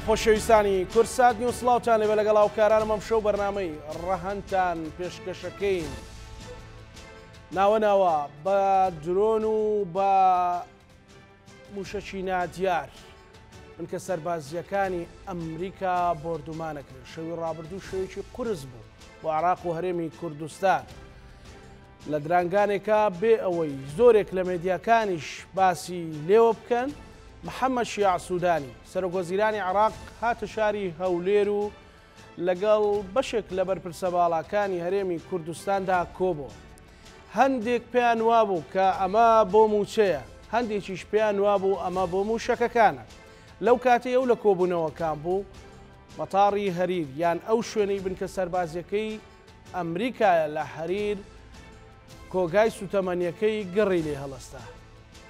خۆشەویستانی کوردسات نیوز سڵاوتان لێبێ لەگەڵ هاوکارانم ئەمشەو بەرنامەی ڕەهەندتان پێشکەشەکەین ناوە ناوە بە درۆن و بە موشەکی نادیار بنکە سەربازییەکانی ئەمریکا بۆردومانەکرێن شەوی ڕابردوو شەوێکی قورس بوو بۆ عراق و هەرێمی کوردستان لە درانگانێکا بێ ئەوەی زۆرێک لە مێدیاکانیش باسی لێوە بکەن، محەممەد شیاع سوودانی، سەرۆکوەزیرانی عێراق هاتە شاری هەولێر و لەگەڵ بەشێک لە بەرپرسە باڵاکانی هەرێمی کوردستاندا کۆبۆوە. هەندێک پێیان وابوو کە ئەمە بۆ مووچەیە، هەندێکیش پێیان وابوو ئەمە بۆ مووشەکەکانە. لەو کاتەی ئەو لە کۆبوونەوەکان بوو، مەتاڕی هەریر یان ئەو شوێنەی بنکە سەربازییەکەی ئەمریکایە لە هەریر کۆگای سوتەمەنیەکەی گڕی لێ هەڵستا.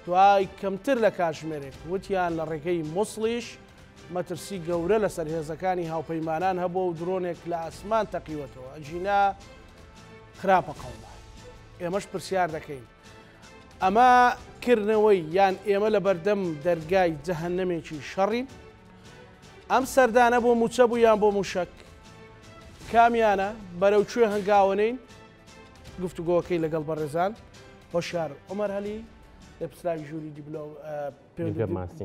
دوای کەمتر لە کاتژمێرێک وتیان لە ڕێگەی موسڵیش مەترسی گەورە لەسەر هێزەکانی هاوپەیمانان هەبووە و درۆنێک لە ئاسمان تەقیوەتەوە ئەگینا خراپە قەوما. ئێمەش پرسیار دەکەین ئەمە کردنەوەی یان ئێمە لە بەردەم دەرگای جەهەنەمێکی شەڕین؟ ئەم سەردانە بۆ مووچە بوو یان بۆ مووشەک؟ کامیانە؟ بەرەو کوێ هەنگاوەنێین؟ گفتوگۆکەی لەگەڵ بەڕێزان هۆشیار عومەر هەلی لێپرسراوی ژووری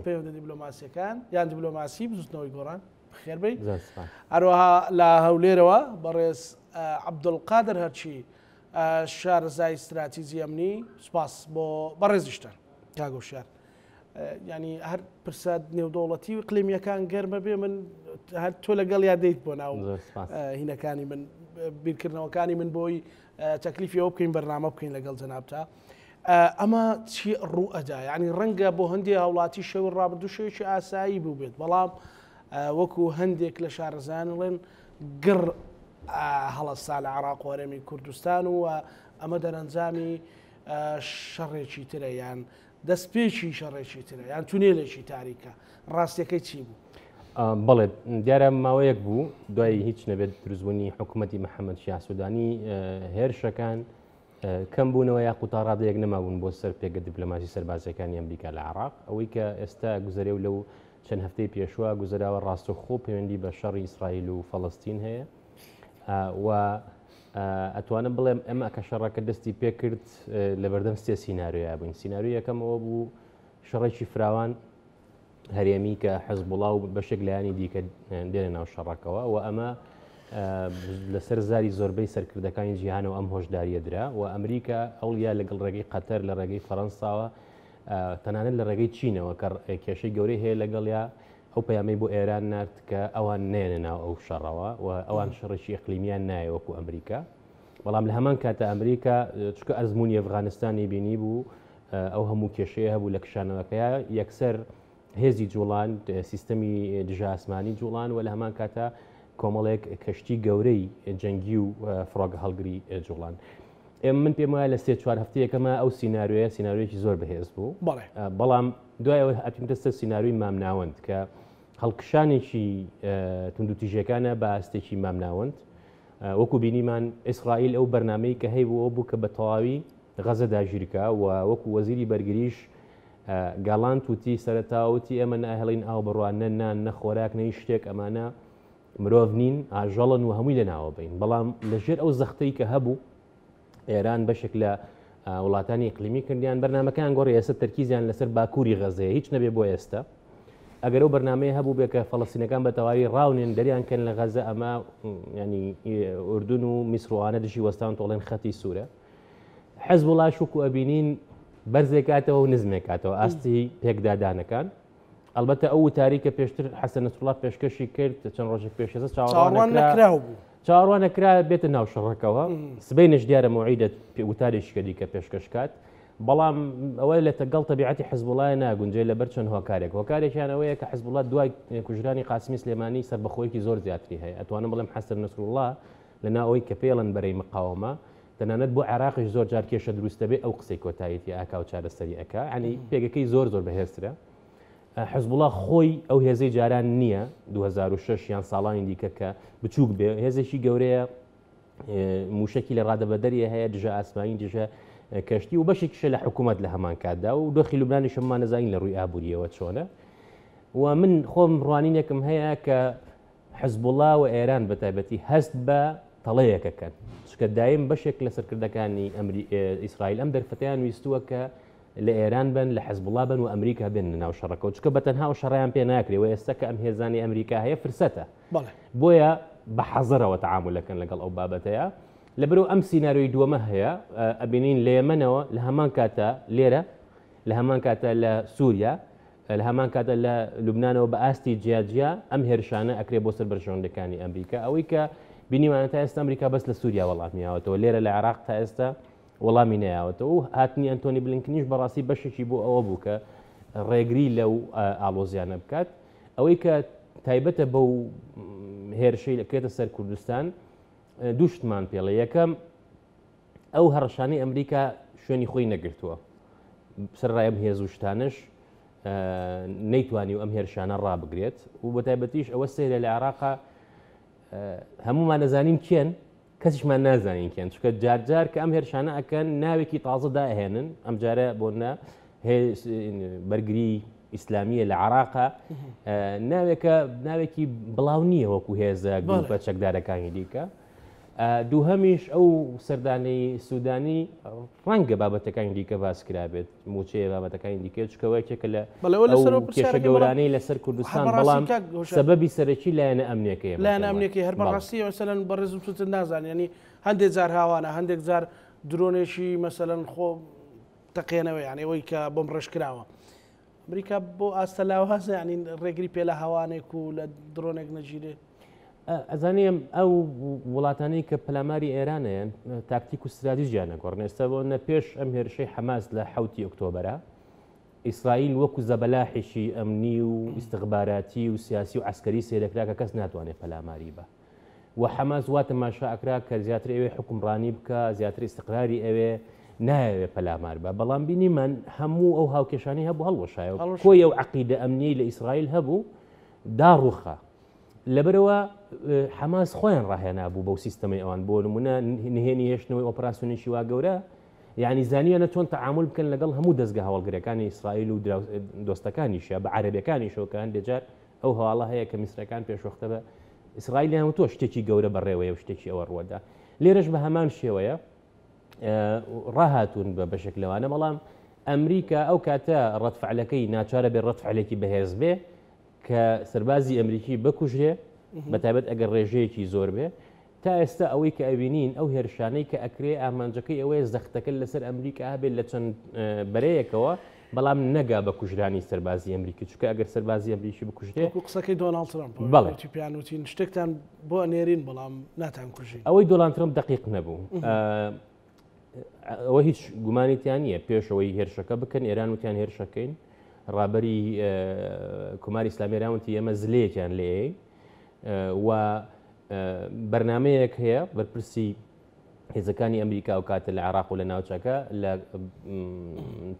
پەیوەندە دیبلۆماسیەکان یان دیبلۆماسی بزوتنەوەی گۆڕان بەخێربێی. هەروەها لە هەولێرەوە بەڕێز عەبدولقادر هەرچی شارەزای ستراتیجی ئەمنی سوپاس بۆ بەڕێزیشتان کاک هۆشیار. ینی هەر پرسە نێودەوڵەتی و قلیمیەکان گەرمە بێ من هەر تۆ لەگەڵ یا دەیت بۆ ناو هینەکانی من بیرکردنەوەکانی من بۆی تەکلیفی ئەو بکەین بەرنامە بکەین لەگەڵ جەنابتا ئەمە چی ڕوو ئەدا یعنی ڕەنگە بۆ هەندێک هاوڵاتی شەوی ڕابردوو شەوێکی ئاسایی بوو بێت بەڵام وەکو هەندێک لە شارەزایان ڵێن گڕ هەڵەسا لە عراق و هەرێمی کوردستان و ئەمە دەرەنجامی شەڕێکی ترە یان دەستپێکی شەڕێکی ترە یان تونێلێکی تاریکە، ڕاستیەکەی چی بوو؟ بەڵێ دیارە ماوەیەک بوو دوای هیچ نەبێت دروستبوونی حکوومەتی محەممەد شیاع سوودانی هێرشەکان کەم بوونەوە یاخود تا ڕادەیەک نەمابوون بۆ سەر پێگە دیپلۆماسی سەربازیەکانی ئەمریکا لە عراق ئەوەی کە ئێستا گوزەرێ و لەو چەند هەفتەی پێشوە گوزەراوە ڕاستەوخۆ پەیوەندی بە شەڕی ئیسرائیل و فەڵەستین هەیە و ئەتوانم بڵێم ئەمە کە شەڕەکە دەستی پێکرد لە بەردەم سێ سیناریۆیا بووین سیناریۆ یەکەمەوە بوو شەڕێکی فراوان هەرێمی کە حەزبوڵا و بەشێک لایەنی دیکە دێنە ناو شەڕەکەوە و ئەمە لەسەر زاری زۆربەی سەرکردەکانی جیهانەوە ئەم هۆشداریە درا و ئەمریکا هەوڵیا لەگەڵ ڕێگەی قەتەر لە ڕێگەی فەەنساوە تەنانەت لە ڕێگەی چینەوە کە کێشەی گەورەی هەیە لەگەڵیا ئەو پەیامەی بۆ ئێران نارد کە ئەوان نێنە ناو ئەو شەڕەوە و ئەوان شەڕێکی ئیقلیمیان نایە وەکو ئەمریکا. بەڵام لە هەمان کاتە ئەمریکا چکە ئەزمموی ئەفغانستانی بینی بوو ئەو هەموو کێشەیە هەبوو لە کشانەوەکەیا یەکسەر هێزی جوڵان سیستەمی دژە ئاسمانی جوڵان و لە هەمان کاتە کۆمەڵێک کەشتی گەورەی جەنگی و فڕۆگە هەڵگری جوڵان. ئێم من پێم وایە لە سێ چوار هەفتەیەکەمە ئەو سیناریۆیە سیناریۆیەکی زۆر بەهێز بوو بەڵام دوای ئەوە هاتووینەتە سەر سیناریۆی مامناوەند کە هەڵکشانێکی توندوتیژیەکانە بە ئاستێکی مامناوەند وەکو بینیمان ئیسرائیل ئەو بەرنمەی کە هەیبوو ئەو بوو کە بە تەواوی غەزە داگیرکا و وەکو وەزیری بەرگریش گالانت وتی سەرەتا وتی ئێمە ناهێڵین ئاو بڕوا نە نان نە خۆراک نە هیچ شتێک ئەمانە مرۆڤ نین ئاژەڵن و هەمووی لەناوە بین بەڵام لەژێر ئەو زەختەی کە هەبوو ئێران بەشێک لە وڵاتانی ئیقلیمی کردیان بەرنمەکان گۆڕی ئێستا تەرکیزیان لەسەر باکووری غەزەیە هیچ نەبێ بۆ ئێستا ئەگەر ئەو بەرنمەیە هەبوو بێ کە فەڵەستینەکان بە تەواوی ڕاونێن دەریان کەن لە غەزە ئەمە ینی ئوردون و میسروانە دژی وەستان تۆڵێن خەتی سوورە حزبوڵاش وەکو ئەبینین بەرزێکاتەوە و نزمێکاتەوە ئاستی پێکدادانەکان ئەلبەتە ئەو وتاری کە پێشتر حەسەن نەسروڵا پێشکەشی کرد چەند ڕۆژێک پێش ئێستا چاوەڕوان نەکراو بوو چاوەڕوان نەکرا بێتە ناو شەڕەکەوە سبەی نش دیارە مەوعیدە وتارێکی کە دیکە پێشکەش کات بەڵام ئەوە لە تەگەڵ تەبیعەتی حزبوڵای ناگونجێ لەبەر چەند هۆکارێک هۆکارێکیان ئەوەیە کە حزبوڵا دوای کوژرانی قاسمی سلێمانی سەربەخۆیەکی زۆر زیاتری هەیە ئەتوانم بڵێم حەسەن نەسروڵا لەنا ئەوەی کە پێڵەن بەرەی مقاومە تەنانەت بۆ عێراقیش زۆر جار کێشە دروست دەبێ ئەو قسەی کۆتایی تیا ئەکا و چارەسەری ئەکا یعنی پێگەکەی زۆر زۆر بەهێزترە حزبوڵا خۆی ئەو هێزەی جاران نییە 2006 یان ساڵانی دیکە کە بچووک بێ هێزێکی گەورەیە موشکی لە ڕادەبەدەری هەیە دژە ئاسمانی دژە کەشتی و بەشێکیشە لە حکوومەت لە هەمان کاتدا و دۆخی لوبنانی شەممان نەزانین لە ڕووی ئابووریەوە چۆنە. و من خۆم ڕوانینێکم هەیە کە حزبوڵا و ئێران بە تایبەتی هەست بە تەڵەیەکەکەن چکە دایم بەشێک لە سەرکردەکانی ئیسرائیل ئەم دەرفەتیان ویستووە کە لە ئێران بن لە حزبوڵا بن و ئەمریکا بێن ناو شەڕەکە چکە بە تەنها و شەڕیان پێ ناکرێ و ئێستا کە ئەم هێزانی ئەمریکا هەیە فرسەتە بۆیە بە حەزەرەوە تەعامولەکەن لەگەڵ ئەو بابەتەیە لەبەرو ئەم سیناریۆی دووەمە هەیە ئەبینین لە یەمەنەوە لە هەمان کاتە لێرە لە هەمان کاتە لە سووریا لە هەمان کاتە لە لوبنانەوە بە ئاستی جیاجیا ئەم هێرشانە ئەکرێ بۆ سەر بەرژەوەندەکانی ئەمریکا. ئەوەی کە بینیمانە تا ئێستا ئەمریکا بەس لە سووریا وەڵامی یاوەتەوە، لێرە لە عێراق تا ئێستا وەڵامی نەیاوەتەوە و هاتنی ئەنتۆنی بلینکنیش بەڕاستی بەشێکی بۆ ئەوە بوو کە ڕێگری لەو ئاڵۆزیانە بکات. ئەوەی کە تایبەتە بەو هێرشەی لەکرێتە سەر کوردستان دوو شتمان پێڵێ. یەکەم ئەو هەڕەشانەی ئەمریکا شوێنی خۆی نەگرتووە، سەرەڕای ئەم هێز و شتانەش نەیتوانی و ئەم هێرشانە ڕابگرێت و بە تایبەتیش ئەوە سەیرە لە عێراقا هەمومان نەزانین کێن کەسیشمان نازانین کێن چونکە جارجار کە ئەم هێرشانە ئەکەن ناوێکی تازە داهێنن ئەم جارە بۆ نە بەرگری ئیسلامیە لە عراقا ناوێکە ناوێکی بڵاو نییە وەکو هێزە گروپە چەکدارەکانی دیکە دووهەمیش ئەو سەردانەی سوودانی ڕەنگە بابەتەکانی دیکە باس کرابێت موچەیە بابەتەکانی دیکە چکەوە یەکێکە لە کێشە گەورانەی لەسەر کوردستان بەڵام سەبەبی سەرەکی لایەنە ئەمنیەکەی لایەن ئەمنیەکەی هەر بەڕاستی مەسەلەن بەڕێزم چوتر نازانێ ینی هەندێک جار هاوانە هەندێک جار درۆنێکی مەسەلەن خۆ تەقێنەوە یانێ ئەوەی کە بۆم ڕێژ کراوە ئەمریکا بۆ ئاستە لاوازە یانی ڕێگری پێ لە هەوانێک و لە درۆنێک نەگیرێ؟ ئەزانی ئەو وڵاتانەی کە پەلاماری ئێرانەیەن تاکتیک و ستراتیژیان نەگۆڕن. ئێستا بۆ نە پێش ئەم هێرشەی حەماس لە حوتی ئۆکتۆبەرە ئیسرائیل وەکو زەبەلاحێکی ئەمنی و ئیستخباراتی و سیاسی و عسکەری سێرەکرا کە کەس ناتوانێت پەلاماری بە. و حەماس وا تەماشا ئەکرا کە زیاتر ئەوێ حوکمڕانی بکا، زیاتر ئیستقراری ئەوێ، نایەوێ پەلامار با. بەڵام بینیمان هەموو ئەو هاوکێشانەی هەبوو هەڵوەشایەوە. کۆی ئەو عەقیدە ئەمنیەی لە ئیسرائیل هەبوو داڕوخا. لەبەرئەوە حەماس خۆیان ڕاهێنابوو بەو سیستەمەی ئەوان، بۆ نمونە نهێنی هێشتنەوەی ئۆپراسیۆنێکی وا گەورە، یعنی زانیانە چۆن تەعامول بکەن لەگەڵ هەموو دەزگا هەواڵگرەکانی ئیسرائیل و دۆستەکانیشە بە عەرەبەکانیشەوە کە هەندێک جار ئەو هەواڵە هەیە کە میسرەکان پێشوەختە بە ئیسرائیلیان وتووە شتێکی گەورە بەڕێوەیە و شتێکی ئەوە ڕووەدا. لێرەش بە هەمان شێوەیە ڕاهاتوون بە بەشێک لەوانە، بەڵام ئەمریکا ئەو کاتە ڕەتفعلەکەی ناچارە بێ ڕەتفعلێکی بەهێز بێ کە سەربازی ئەمریکی بکوژرێ بە تایبەت ئەگەر ڕێژەیەکی زۆر بێ تا ئێستا ئەوەی کە ئەبینین ئەو هێرشانەی کە ئەکرێ ئامانجەکەی ئەوەیە زەختەکە لەسەر ئەمریکا هەبێت لە چەند بەرەیەکەوە بەڵام نەگا بە کوژرانی سەربازی ئەمریکی چونکە ئەگەر سەربازی ئەمریکی بکوژرێ وەکو قسەکەی دۆناڵد ترەمپ بەڵێ. وتی پێیان وتین شتێکتان بۆ ئەنێرین بەڵام ناتانکوژین. ئەوەی دۆناڵد ترەمپ دەقیق نەبوو. ئەوە هیچ گومانی تیا نییە پێش ئەوەی هێرشەکە بکەن ئێران وتیان هێرشەکەین ڕابەری کۆماری ئیسلامی ئێران وتی ئێمە زلەیەکیان لێیەین و بەرنمەیەک هەیە بەرپرسی هێزەکانی ئەمریکا و کاتە لە عێراق و لە ناوچەکە لە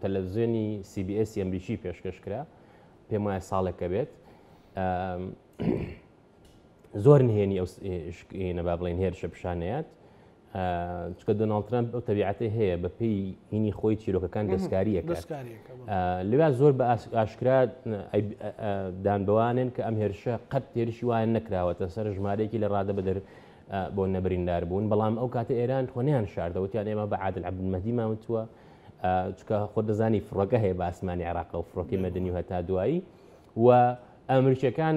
تەلەڤزیۆنی CBS ئەمریکی پێشکەش کرا پێم وایە ساڵێکە بێت زۆر نهێنی ئەو نەبا بڵێن هێرشە پیشانەیات چکە دۆناڵد ترەمپ ئەو تەبیعەتەی هەیە بە پێی هینی خۆی چیرۆکەکان دەستکاریەکە لەویا زۆر بە ئاشکرا دانبوانن کە ئەم هێرشە قەت هێرشی وایان نەکراوەتە سەر ژمارەیەکی لە ڕادە بەدەر بۆ نەبریندار بوون بەڵام ئەو کاتە ئێران خۆنیان شاردەوتیان ئێمە بە عادل عەبدولمەهدیمان وتووە چکە خۆ دەزانی فڕۆکە هەیە بە ئاسمانی عێراق و فڕۆکەی مەدەنی و هەتا دوایی و ئەمریکیەکان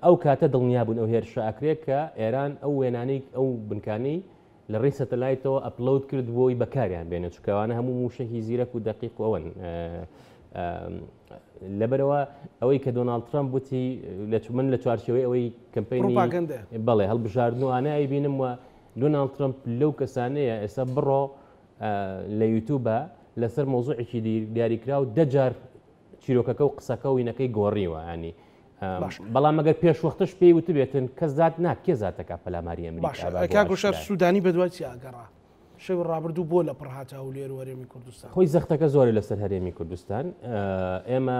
ئەو کاتە دڵنیا بوون ئەو هێرشە ئەکرێ کە ئێران ئەو وێنانەی ئەو بنکانەی لە ڕێی سەتەلایتەوە upload کرد بۆی بەکاریان بێنێت چکەوانە هەموو موشەکی زیرەک و دەقیق ئەوەن لەبەرەوە ئەوەی کە دۆناڵد ترەمپ وتی لە من لە چوارچێوەی ئەوەی کەمپینی بەڵێ هەڵبژاردن و ئانە ئەیبینم و دۆناڵد ترەمپ لەو کەسانەیە ئێستا بڕۆ لە یوتوبە لەسەر مۆزوعێکی دیاریکراو دەجار چیرۆکەکە و قسەکە و وینەکەی گۆڕیوە ینی بەڵام ئەگەر پێش وەختش پێی وتبێتن کەس زات نا کێ زاتەکە پەلاماری ئەمریکا کاک هۆشیار سوودانی بەدوای چی ئاگەڕا شەوی ڕابردوو بۆ لە پڕ هاتە هەولێر و هەرێمی کوردستان خۆی زەختەکە زۆرە لەسەر هەرێمی کوردستان ئێمە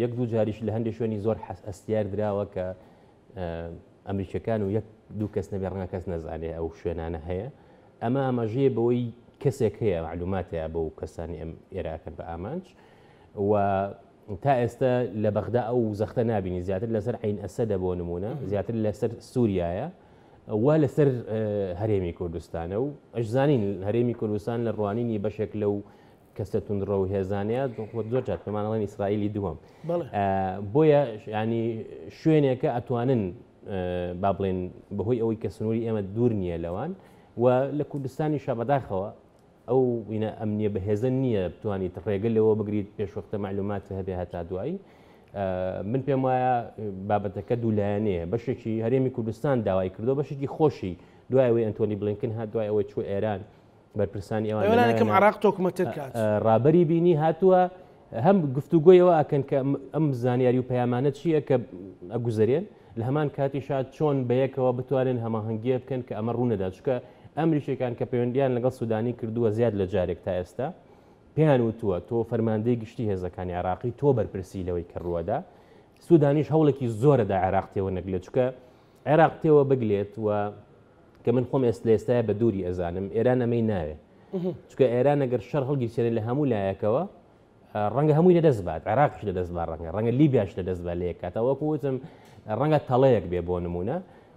یەک دوو جاریش لە هەندێک شوێنی زۆر هەستیار دراوە کە ئەمریکیەکان و یەک دوو کەس نەبێ ڕەنگە کەس نەزانێ ئەو شوێنانە هەیە ئەمە ئاماژەیە بەوەی کەسێک هەیە معلومات هەیە بۆ کەسانی ئەم ئێراکەن بە ئامانج و تا ئێستا لە بەغدا ئەو زەختە نابینی زیاتر لەسەر عین ئەسەدە بۆ نمونە زیاتر لەسەر سووریایە و لەسەر هەرێمی کوردستانە و ئەشزانین هەرێمی کوردستان لە ڕوانینی بەشێک لەو کەسە توندڕە و هێزانەیە زۆر جار پێمان ئەڵێن ئیسرائیلی دووەم بۆیە ینی شوێنێکە ئەتوانن با بڵێن بەهۆی ئەوەی کە سنووری ئێمە دوور نییە لەوان و لە کوردستانی شابەداخەوە ئەو وینە ئەمنیە بەهێزە نییە بتوانیت ڕێگە لەوە بگریت پێشوەختە معلومات هەبێ هەتا دوایی من پێم وایە بابەتەکە دوولایەنەیە بەشێکی هەرێمی کوردستان داوای کردو بەشێکی خۆشی دوای ئەوەی ئەنتۆنی بلینکن هات دوای ئەوەی چوو ئێران بەرپرسانی ئەوان لەلایەکم عراق تۆکمەتر کات ڕابەری بینی هاتووە هەم گفتوگۆیەوە ئەکەن کە ئەم زانیاری و پەیامانە چییە کە ئەگوزەرێن لە هەمان کاتیشا چۆن بەیەکەوە بتوانن هەماهەنگیە بکەن کە ئەمە ڕوونەدا چکە ئەمریکیەکان کە پەیوەندیان لەگەڵ سودانی کردووە زیاد لە جارێک تا ئێستا پێیان وتووە تۆ فەرماندەی گشتی هێزەکانی عراقی تۆ بەرپرسی لەوەی کە ڕووەدا سودانیش هەوڵێکی زۆرەدا عێراق تێوە نەگلێت چکە عێراق تێوە بگلێت و کە من خۆم ئێست لە ئێستاە بە دووری ئەزانم ئێران ئەمەی ناوێ چکە ئێران ئەگەر شەڕ هەڵگیرسێنێ لە هەموو لایەکەوە ڕەنگە هەمووی لەدەست بات عێراقیش لەدەست با ڕەنگە ڕەنگە لیبیاش لەدەست بە لە یەک کاتە وەکو وتم ڕەنگە تەڵەیەک بێ بۆ نمونە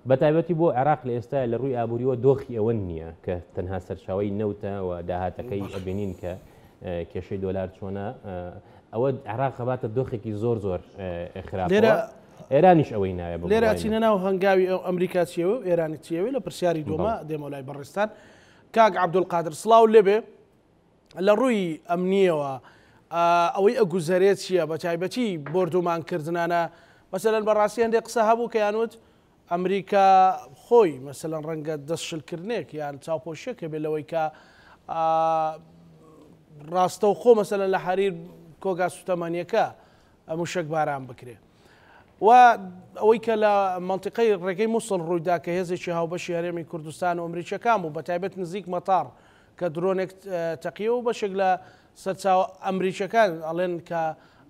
بە تایبەتی بۆ عێراق لە ئێستا لە ڕووی ئابووریەوە دۆخی ئەوە نییە کە تەنها سەرچاوی نەوتە و داهاتەکەی ئەبینین کە کێشەی دۆلار چۆنە ئەوە عێراق خەباتە دۆخێکی زۆر زۆر خراپ لێرە ئێرانیش ئەوەی ناوێ لێرە ئەچینە ناو هەنگاوی ئەو ئەمریکا چیەوە و ئێرانی چیەوە لە پرسیاری دومە دێمە لای بەڕێزتان کاک عەبدولقادر سڵاو لێبێ لە ڕووی ئەمنیەوە ئەوەی ئەگوزەرێت چییە بە تایبەتی بۆردومانکردنانە مەسەلەن بەڕاستی هەندێک قسە هەبوو کە یانوت ئەمریکا خۆی مەسەلەن ڕەنگە دەست شلکردنێک یان چاوپۆشیەک هەبێت لەوەی کە ڕاستەوخۆ مەسەلەن لە حەریر کۆگا سوتەمەنیەکە موشەک باران بکرێ و ئەوەی کە لە مەنتیقەی ڕێگەی موسڵ ڕوویدا کە هێزێکی هاوبەشی هەرێمی کوردستان و ئەمریکیەکان بوو بە تایبەت نزیک مەتاڕ کە درۆنێک تەقیەوە و بەشێک لە سەرچاوە ئەمریکیەکان ئەڵێن کە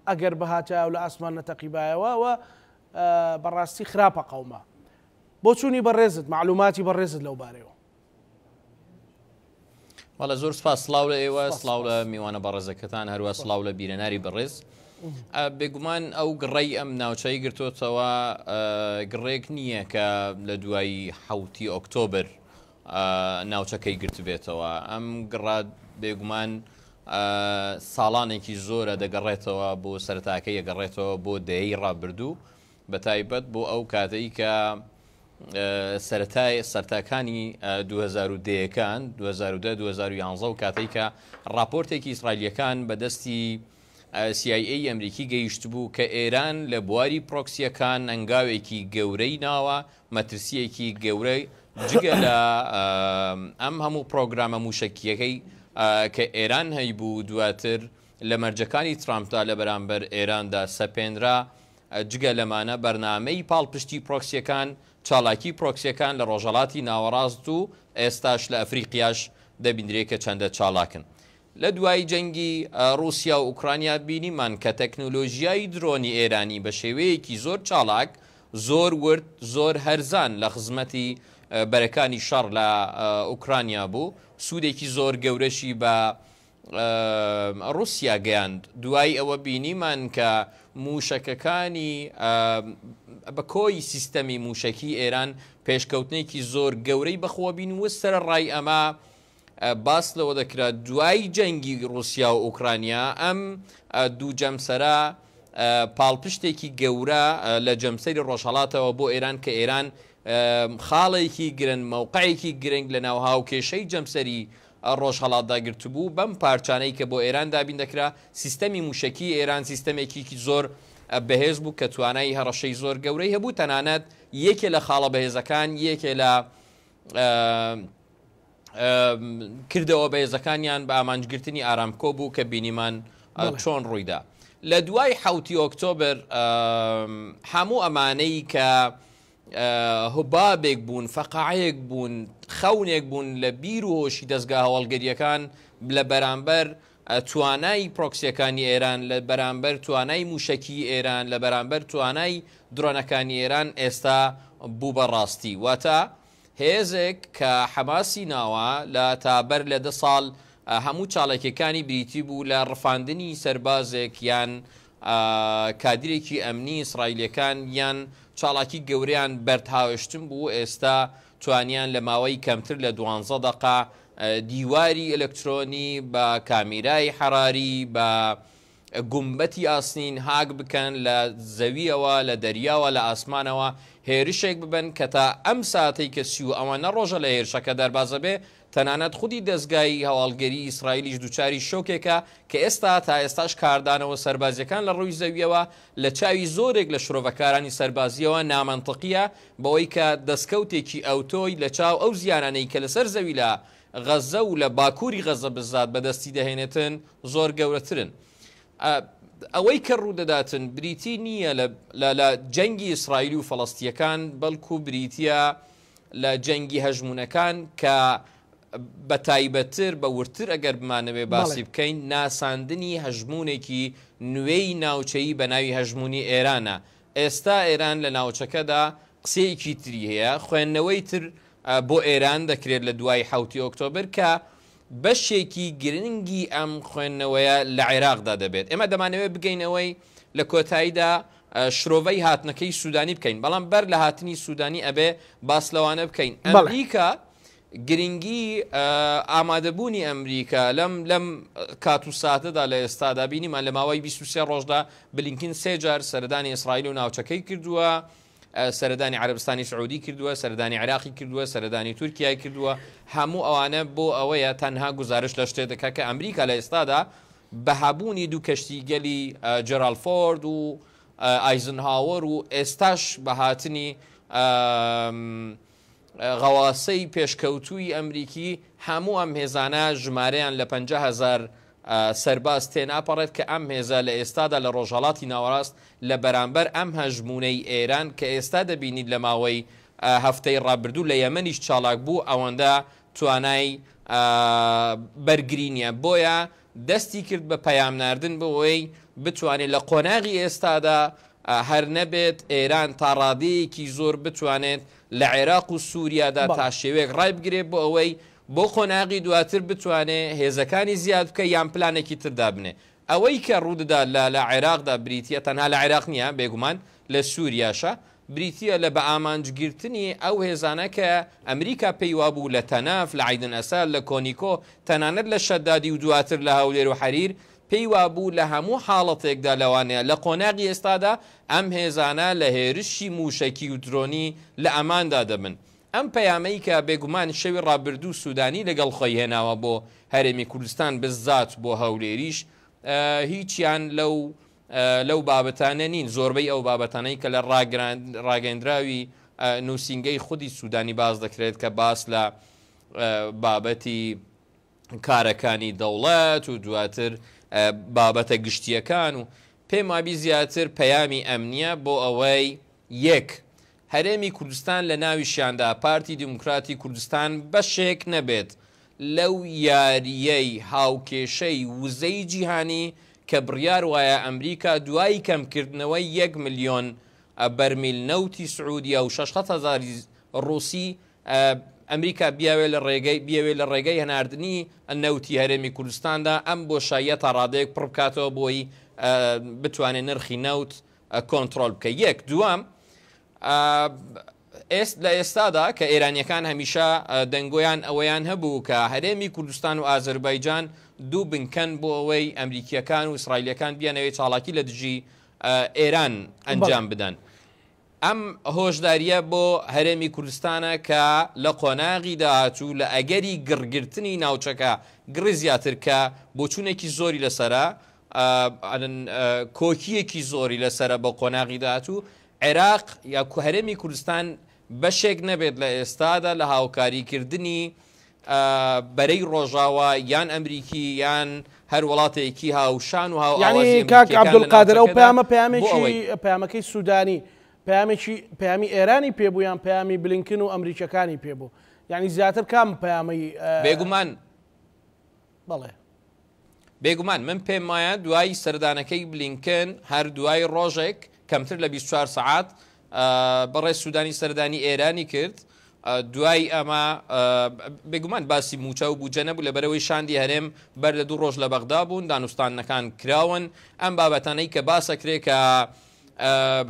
ئەگەر بهاتایە و لە ئاسمان نەتەقیبایەوە و بەڕاستی خراپە قەوما. بۆچوونی بەڕێزت، مەعلوماتی بەڕێزت لەو بارەیەوە. بەڵێ زۆر سپاس سڵاو لە ئێوە سڵاو لە میوانە بەڕێزەکەتان هەروە سڵاو لە بیرەناری بەڕێز بێگومان ئەو گڕەی ئەم ناوچەی گرتوتەوە گڕێک نییە کە لە دوایی حوتی ئۆکتۆبر ناوچەکەی گرتبێتەوە ئەم گڕە بێگومان ساڵانێکی زۆرە دەگەڕێتەوە بۆ سەرتاکەی ئەگەڕێتەوە بۆ دەیەی ڕابردوو بە تایبەت بۆ ئەو کاتەی کە سەرەتای سەرتاکانی 2010 ەکان 2010 2011 و کاتەی کە راپۆرتێکی ئیسرائیلیەکان بە دەستی CIA ئەمریکی گەیشتبوو کە ئێران لە بواری پرۆکسیەکان ئەنگاوێکی گەورەی ناوە مەترسیەکی گەورەی جگە لە ئەم هەموو پرۆگرامە موشەکیەکەی کە ئێران هەیبوو دواتر لە مەرجەکانی ترامپدا لە بەرامبەر ئێراندا سەپێنرا جگە لەمانە بەرنامەی پاڵپشتی پرۆکسیەکان چالاکی پرۆکسیەکان لە ڕۆژهەڵاتی ناوەڕاست و ئێستاش لە ئەفریقیاش دەبیندرێ کە چەندە چالاکن. لە دوای جەنگی ڕووسیا و ئوکرانیا بینیمان کە تەکنۆلۆژیای درۆنی ئێرانی بە شێوەیەکی زۆر چالاک، زۆر ورد، زۆر هەرزان لە خزمەتی بەرەکانی شەڕ لە ئوکرانیا بوو، سوودێکی زۆر گەورەشی بە ڕووسیا گەیاند. دوای ئەوە بینیمان کە مووشەکەکانی بە کۆی سیستەمی مووشەکی ئێران پێشکەوتنێکی زۆر گەورەی بەخۆوە بینی و سەرەڕای ئەمە باس لەوە دەکرا دوای جەنگی ڕوسیا و ئۆکرانیا ئەم دوو جەمسەرە پاڵپشتێکی گەورە لە جەمسەری ڕۆژهەڵاتەوە بۆ ئێران کە ئێران خاڵێکی گرنگ مەوقعێکی گرنگ لە ناو هاوکێشەی جەمسەری ڕۆژهەڵاتدا گرتبوو بەم پارچانەی کە بۆ ئێران دابین دەکرا سیستەمی موشەکی ئێران سیستەمێکی زۆر بەهێز بوو کە توانای هەڕەشەی زۆر گەورەی هەبوو تەنانەت یەکێ لە خاڵە بەهێزەکان یەکێ لە کردەوە بەهێزەکانیان بە ئامانجگرتنی ئارامکۆ بوو کە بینیمان چۆن ڕوویدا. لە دوای حوتی ئۆکتۆبر هەموو ئەمانەی کە هوبابێک بوون، فەقاعەیەک بوون، خەونێک بوون لە بیر و هۆشی دەزگا هەواڵگرییەکان لە بەرامبەر توانای پرۆکسیەکانی ئێران، لە بەرامبەر توانای موشەکی ئێران، لە بەرامبەر توانای درۆنەکانی ئێران ئێستا بوو بە ڕاستی. واتە هێزێک کە حەماسی ناوە لە تا بەر لە دە ساڵ هەموو چاڵەکیەکانی بریتی بوو لە ڕفاندنی سەربازێک یان. کادرێکی ئەمنی ئیسرائیلیەکان یان چاڵاکی گەورەیان بەرد هاوێشتن بوو، ئێستا توانیان لە ماوەی کەمتر لە دوانزە دەقە دیواری ئەلکترۆنی بە کامیرای حەراری بە گومبەتی ئاسنین هاک بکەن لە زەویەوە لە دەریاوە لە ئاسمانەوە هێرشێک ببەن کە تا ئەم ساتەی کە سی و ئەوەنە ڕۆژە لە هێرشەکە دەربازەبێ تەنانەت خودی دەزگای هەواڵگەری ئیسرائیلیش دووچاری شۆکێکە کە ئێستا تا ئێستاش کاردانەوە سەربازیەکان لە ڕووی زەویەوە لە چاوی زۆرێک لە شرۆڤەکارانی سەربازیەوە نامەنتقیە بەوەی کە دەستکەوتێکی ئەوتۆی لە چاو ئەو زیانانەی کە لەسەر زەوی لە غەزە و لە باکووری غەزە بزات بەدەستی دەهێنێتن زۆر گەورەترن. ئەوەی کە ڕوودەداتن بریتی نییە لە جەنگی ئیسرائیل و فەڵەستییەکان، بەڵکو بریتییە لە جەنگی هەژموونەکان کە بە تایبەتتر بە وردتر ئەگەر بمانەوێ باسی بکەین ناساندنی هەژموونێکی نوێی ناوچەیی بە ناوی هەژموونی ئێرانە. ئێستا ئێران لە ناوچەکەدا قسەیەکی تری هەیە، خوێندنەوەی تر بۆ ئێران دەکرێت لە دوای حەوتی ئۆکتۆبر کە بەشێکی گرنگی ئەم خوێندنەوەیە لە عێراقدا دەبێت. ئێمە دەمانەوێت بگەینەوەی لە کۆتاییدا شرۆڤەی هاتنەکەی سوودانی بکەین، بەڵام بەر لە هاتنی سوودانی ئەبێ باس لەوانە بکەین. ئەمریکا گرنگی ئامادەبوونی ئەمریکا لەم لەم کات و ساتەدا لە ئێستادا بینیمان لە ماوەی 23 ڕۆژدا بلینکین سێ جار سەردانی ئیسرائیل و ناوچەکەی کردووە. سەردانی عەرەبستانی سعودی کردووە، سەردانی عێراقی کردووە، سەردانی تورکیای کردووە، هەموو ئەوانە بۆ ئەوەیە تەنها گوزارشت لە شتێ دەکات کە ئەمریکا لە ئێستادا بە هەبوونی دوو کەشتیگەلی جێرالد فۆرد و ئایزنهاوەر و ئێستاش بە هاتنی غەواسەی پێشکەوتووی ئەمریکی، هەموو ئەم هێزانە ژمارەیان لە 50,000 سەرباز تێناپەڕێت کە ئەم هێزە لە ئێستادا لە ڕۆژهەڵاتی ناوەڕاست لە بەرامبەر ئەم هەژموونەی ئێران کە ئێستا دەبینیت لە ماوەی هەفتەی ڕابردوو لە یەمەنیش چالاک بوو ئەوەندە توانای بەرگری نییە بۆیە دەستی کرد بە پەیام ناردن بۆ ئەوەی بتوانێت لە قۆناغی ئێستادا هەر نەبێت ئێران تا ڕادەیەکی زۆر بتوانێت لە عێراق و سووریادا تا شێوەیەک ڕایبگرێت بۆ ئەوەی بۆ قۆناغی دواتر بتوانێ هێزەکانی زیاد بکە یان پلانێکی تر دابنێ. ئەوەی کە ڕوودەدا لە لە عێراقدا بریتیە تەنها لە عێراق نیە بێگومان لە سوریاشە بریتیە لە بە ئامانج گرتنی ئەو هێزانە کە ئەمریکا پێی وابوو لە تەناف لە عەیدن ئەسەد لە کۆنیکۆ تەنانەت لە شەدادی و دواتر لە هەولێر و حەریر پێی وابوو لە هەموو حاڵەتێکدا لەوانەیە لە قۆناغی ئێستادا ئەم هێزانە لە هێرشی موشەکی و درۆنی لە ئەماندا دەبن. ئەم پەیامەی کە بێگومان شەوی ڕابردوو سودانی لەگەڵ خۆی هێناوە بۆ هەرێمی کوردستان بزات بۆ هەولێریش هیچیان لەو لەو بابەتانە نین زۆربەی ئەو بابەتانەی کە لە ڕاگەندراوی نووسینگەی خودی سودانی باس دەکرێت کە باس لە بابەتی کارەکانی دەوڵەت و دواتر بابەتە گشتیەکان و پێم وابی زیاتر پەیامی ئەمنیە بۆ ئەوەی یەک، هەرێمی کوردستان لە ناویشیاندا پارتی دیموکراتی کوردستان بەشێک نەبێت لەو یارییەی هاوکێشەی وزەی جیهانی کە بڕیار وایە ئەمریکا دوای کەمکردنەوەی یەک ملیۆن بەرمیل نەوتی سعودیە و 600 هەزاری ڕوسی ئەمریکا بیاوێ لە ڕێگەی بیەوێ لە ڕێگەی هەناردنی نەوتی هەرێمی کوردستاندا ئەم بۆشاییە تا ڕادەیەک پڕ بکاتەوە بۆی بتوانێت نرخی نەوت کۆنتڕۆل بکە یەک دووەم ئێست لە ئێستادا کە ئێرانیەکان هەمیشە دەنگۆیان ئەوەیان هەبوو کە هەرێمی کوردستان و ئازەربایجان دوو بنکەن بۆ ئەوەی ئەمریکیەکان و ئیسرائیلەکان بیانەوێت چاڵاکی لە دژی ئێران ئەنجام بدەن. ئەم هۆشداریە بۆ هەرێمی کوردستانە کە لە قۆناغی داهاتوو لە ئەگەری گڕگرتنی ناوچەکە گڕی زیاتر کە بۆچوونێکی زۆری لەسەرە کۆکییەکی زۆری لەسەرە بۆ قۆناغی داهاتوو، عێراق یا هەرێمی کوردستان بەشێک نەبێت لە ئێستادا لە هاوکاریکردنی بەرەی ڕۆژاوا یان ئەمریکی یان هەر وڵاتێکی هاوشان و هاوئاوازی یعنی کاک ئەمریکییەکان لە عەبدولقادر ئەو ناوچەکەدا پەیامە بۆ پەیامێکی ئەوەی پەیامەکەی سوودانی پەیامێکی پەیامی ئێرانی پێبوو یان پەیامی بلینکن و ئەمریکیەکانی پێبوو یعنی زیاتر کام پەیامی بێگومان بەڵێ. بێگومان من پێم وایە دوای سەردانەکەی بلینکن هەر دوای ڕۆژێک کەمتر لە 24 سەعات بەڕێز سوودانی سەردانی ئێرانی کرد. دوای ئەمە بێگومان باسی مووچە و بودجە نەبوو، لەبەرئەوەی شاندی هەرێم بەر لە دوو ڕۆژ لە بەغدا بوون، دانوستاندنەکان کراون. ئەم بابەتانەی کە باس ئەکرێ کە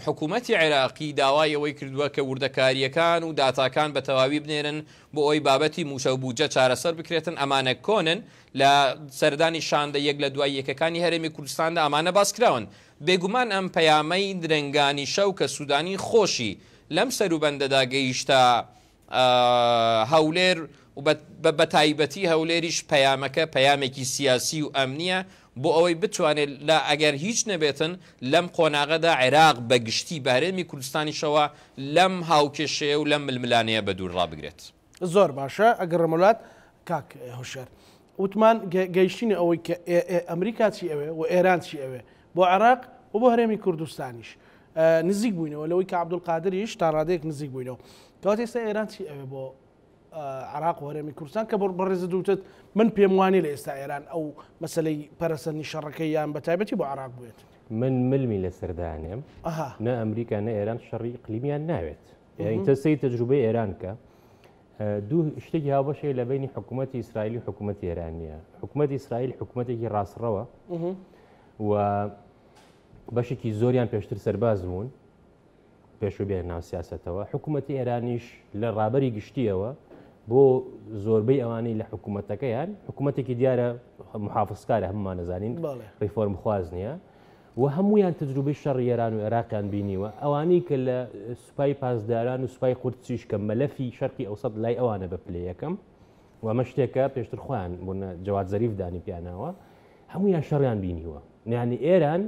حکوومەتی عێراقی داوای ئەوەی کردووە کە وردەکارییەکان و داتاکان بە تەواوی بنێرن بۆ ئەوەی بابەتی مووچە و بودجە چارەسەر بکرێتن، ئەمانە کۆنن، لە سەردانی شاندە یەک لە دوای یەکەکانی هەرێمی کوردستاندا ئەمانە باس کراون. بێگومان ئەم پەیامەی درەنگانی شەو کە سوودانی خۆشی لەم سەروبەندەدا گەیشتە هەولێر و بە تایبەتی هەولێریش پەیامەکە پەیامێکی سیاسی و ئەمنییە بۆ ئەوەی بتوانێت لە ئەگەر هیچ نەبێتن لەم قۆناغەدا عێراق بە گشتی بە هەرێمی کوردستانیشەوە لەم هاوکێشەیە و لەم ململانێیە بە دوور ڕابگرێت. زۆر باشە ئەگەڕێمە لات کاک هۆشیار وتمان گەیشتینە ئەوەی کە ئەمریکا چی ئەوێ و ئێران چی ئەوێ بۆ عێراق و بۆ هەرێمی کوردستانیش نزیک بووینەوە لەوەی کە عەبدولقادریش تا ڕادەیەک نزیک بووینەوە کەواتە ئێستا ئێران چی ئەوێ بۆ عراق و هەرێمی کوردستان کە بەڕێزت وتت من پێم وانیە لە ئێستا ئێران ئەو مەسلەی پەرەسەندنی شەڕەکەی یان بە تایبەتی بۆ عراق بێت. من ملمی لەسەر دانێم نە ئەمریکا نە ئێران شەڕی ئیقلیمیان ناوێت. تە سەیر تەجروبەی ئێران کە دوو شتێکی هاوبەش هەیە لە بینی حکوومەتی ئیسرائیل و حکوومەتی ئێرانیە. حکوومەتی ئیسرائیل حکوومەتێکی ڕاستڕەوە و بەشێکی زۆریان پێشتر سەرباز بوون پێشوو بێن ناو سیاستەوە. حکوومەتی ئێرانیش لە ڕابەری گشتیەوە بۆ زۆربەی ئەوانەی لە حکوومەتەکەیان حکوومەتێکی دیارە محافزکارە هەمومان نەزانین ڕیفۆرم خواز نییە و هەموویان تەجروبەی شەڕی ئێران و عێراقیان بینیوە، ئەوانەی کە لە سوپای پاسداران و سوپای قودسیش کە مەلەفی شەرقی ئەوسەت لای ئەوانە بە پلەی یەکەم و ئەمە شتێکە پێشتر خۆیان بوون جەواد زەریف دانی پیاناوە هەموویان شەڕیان بینیوە. یعنی ئێران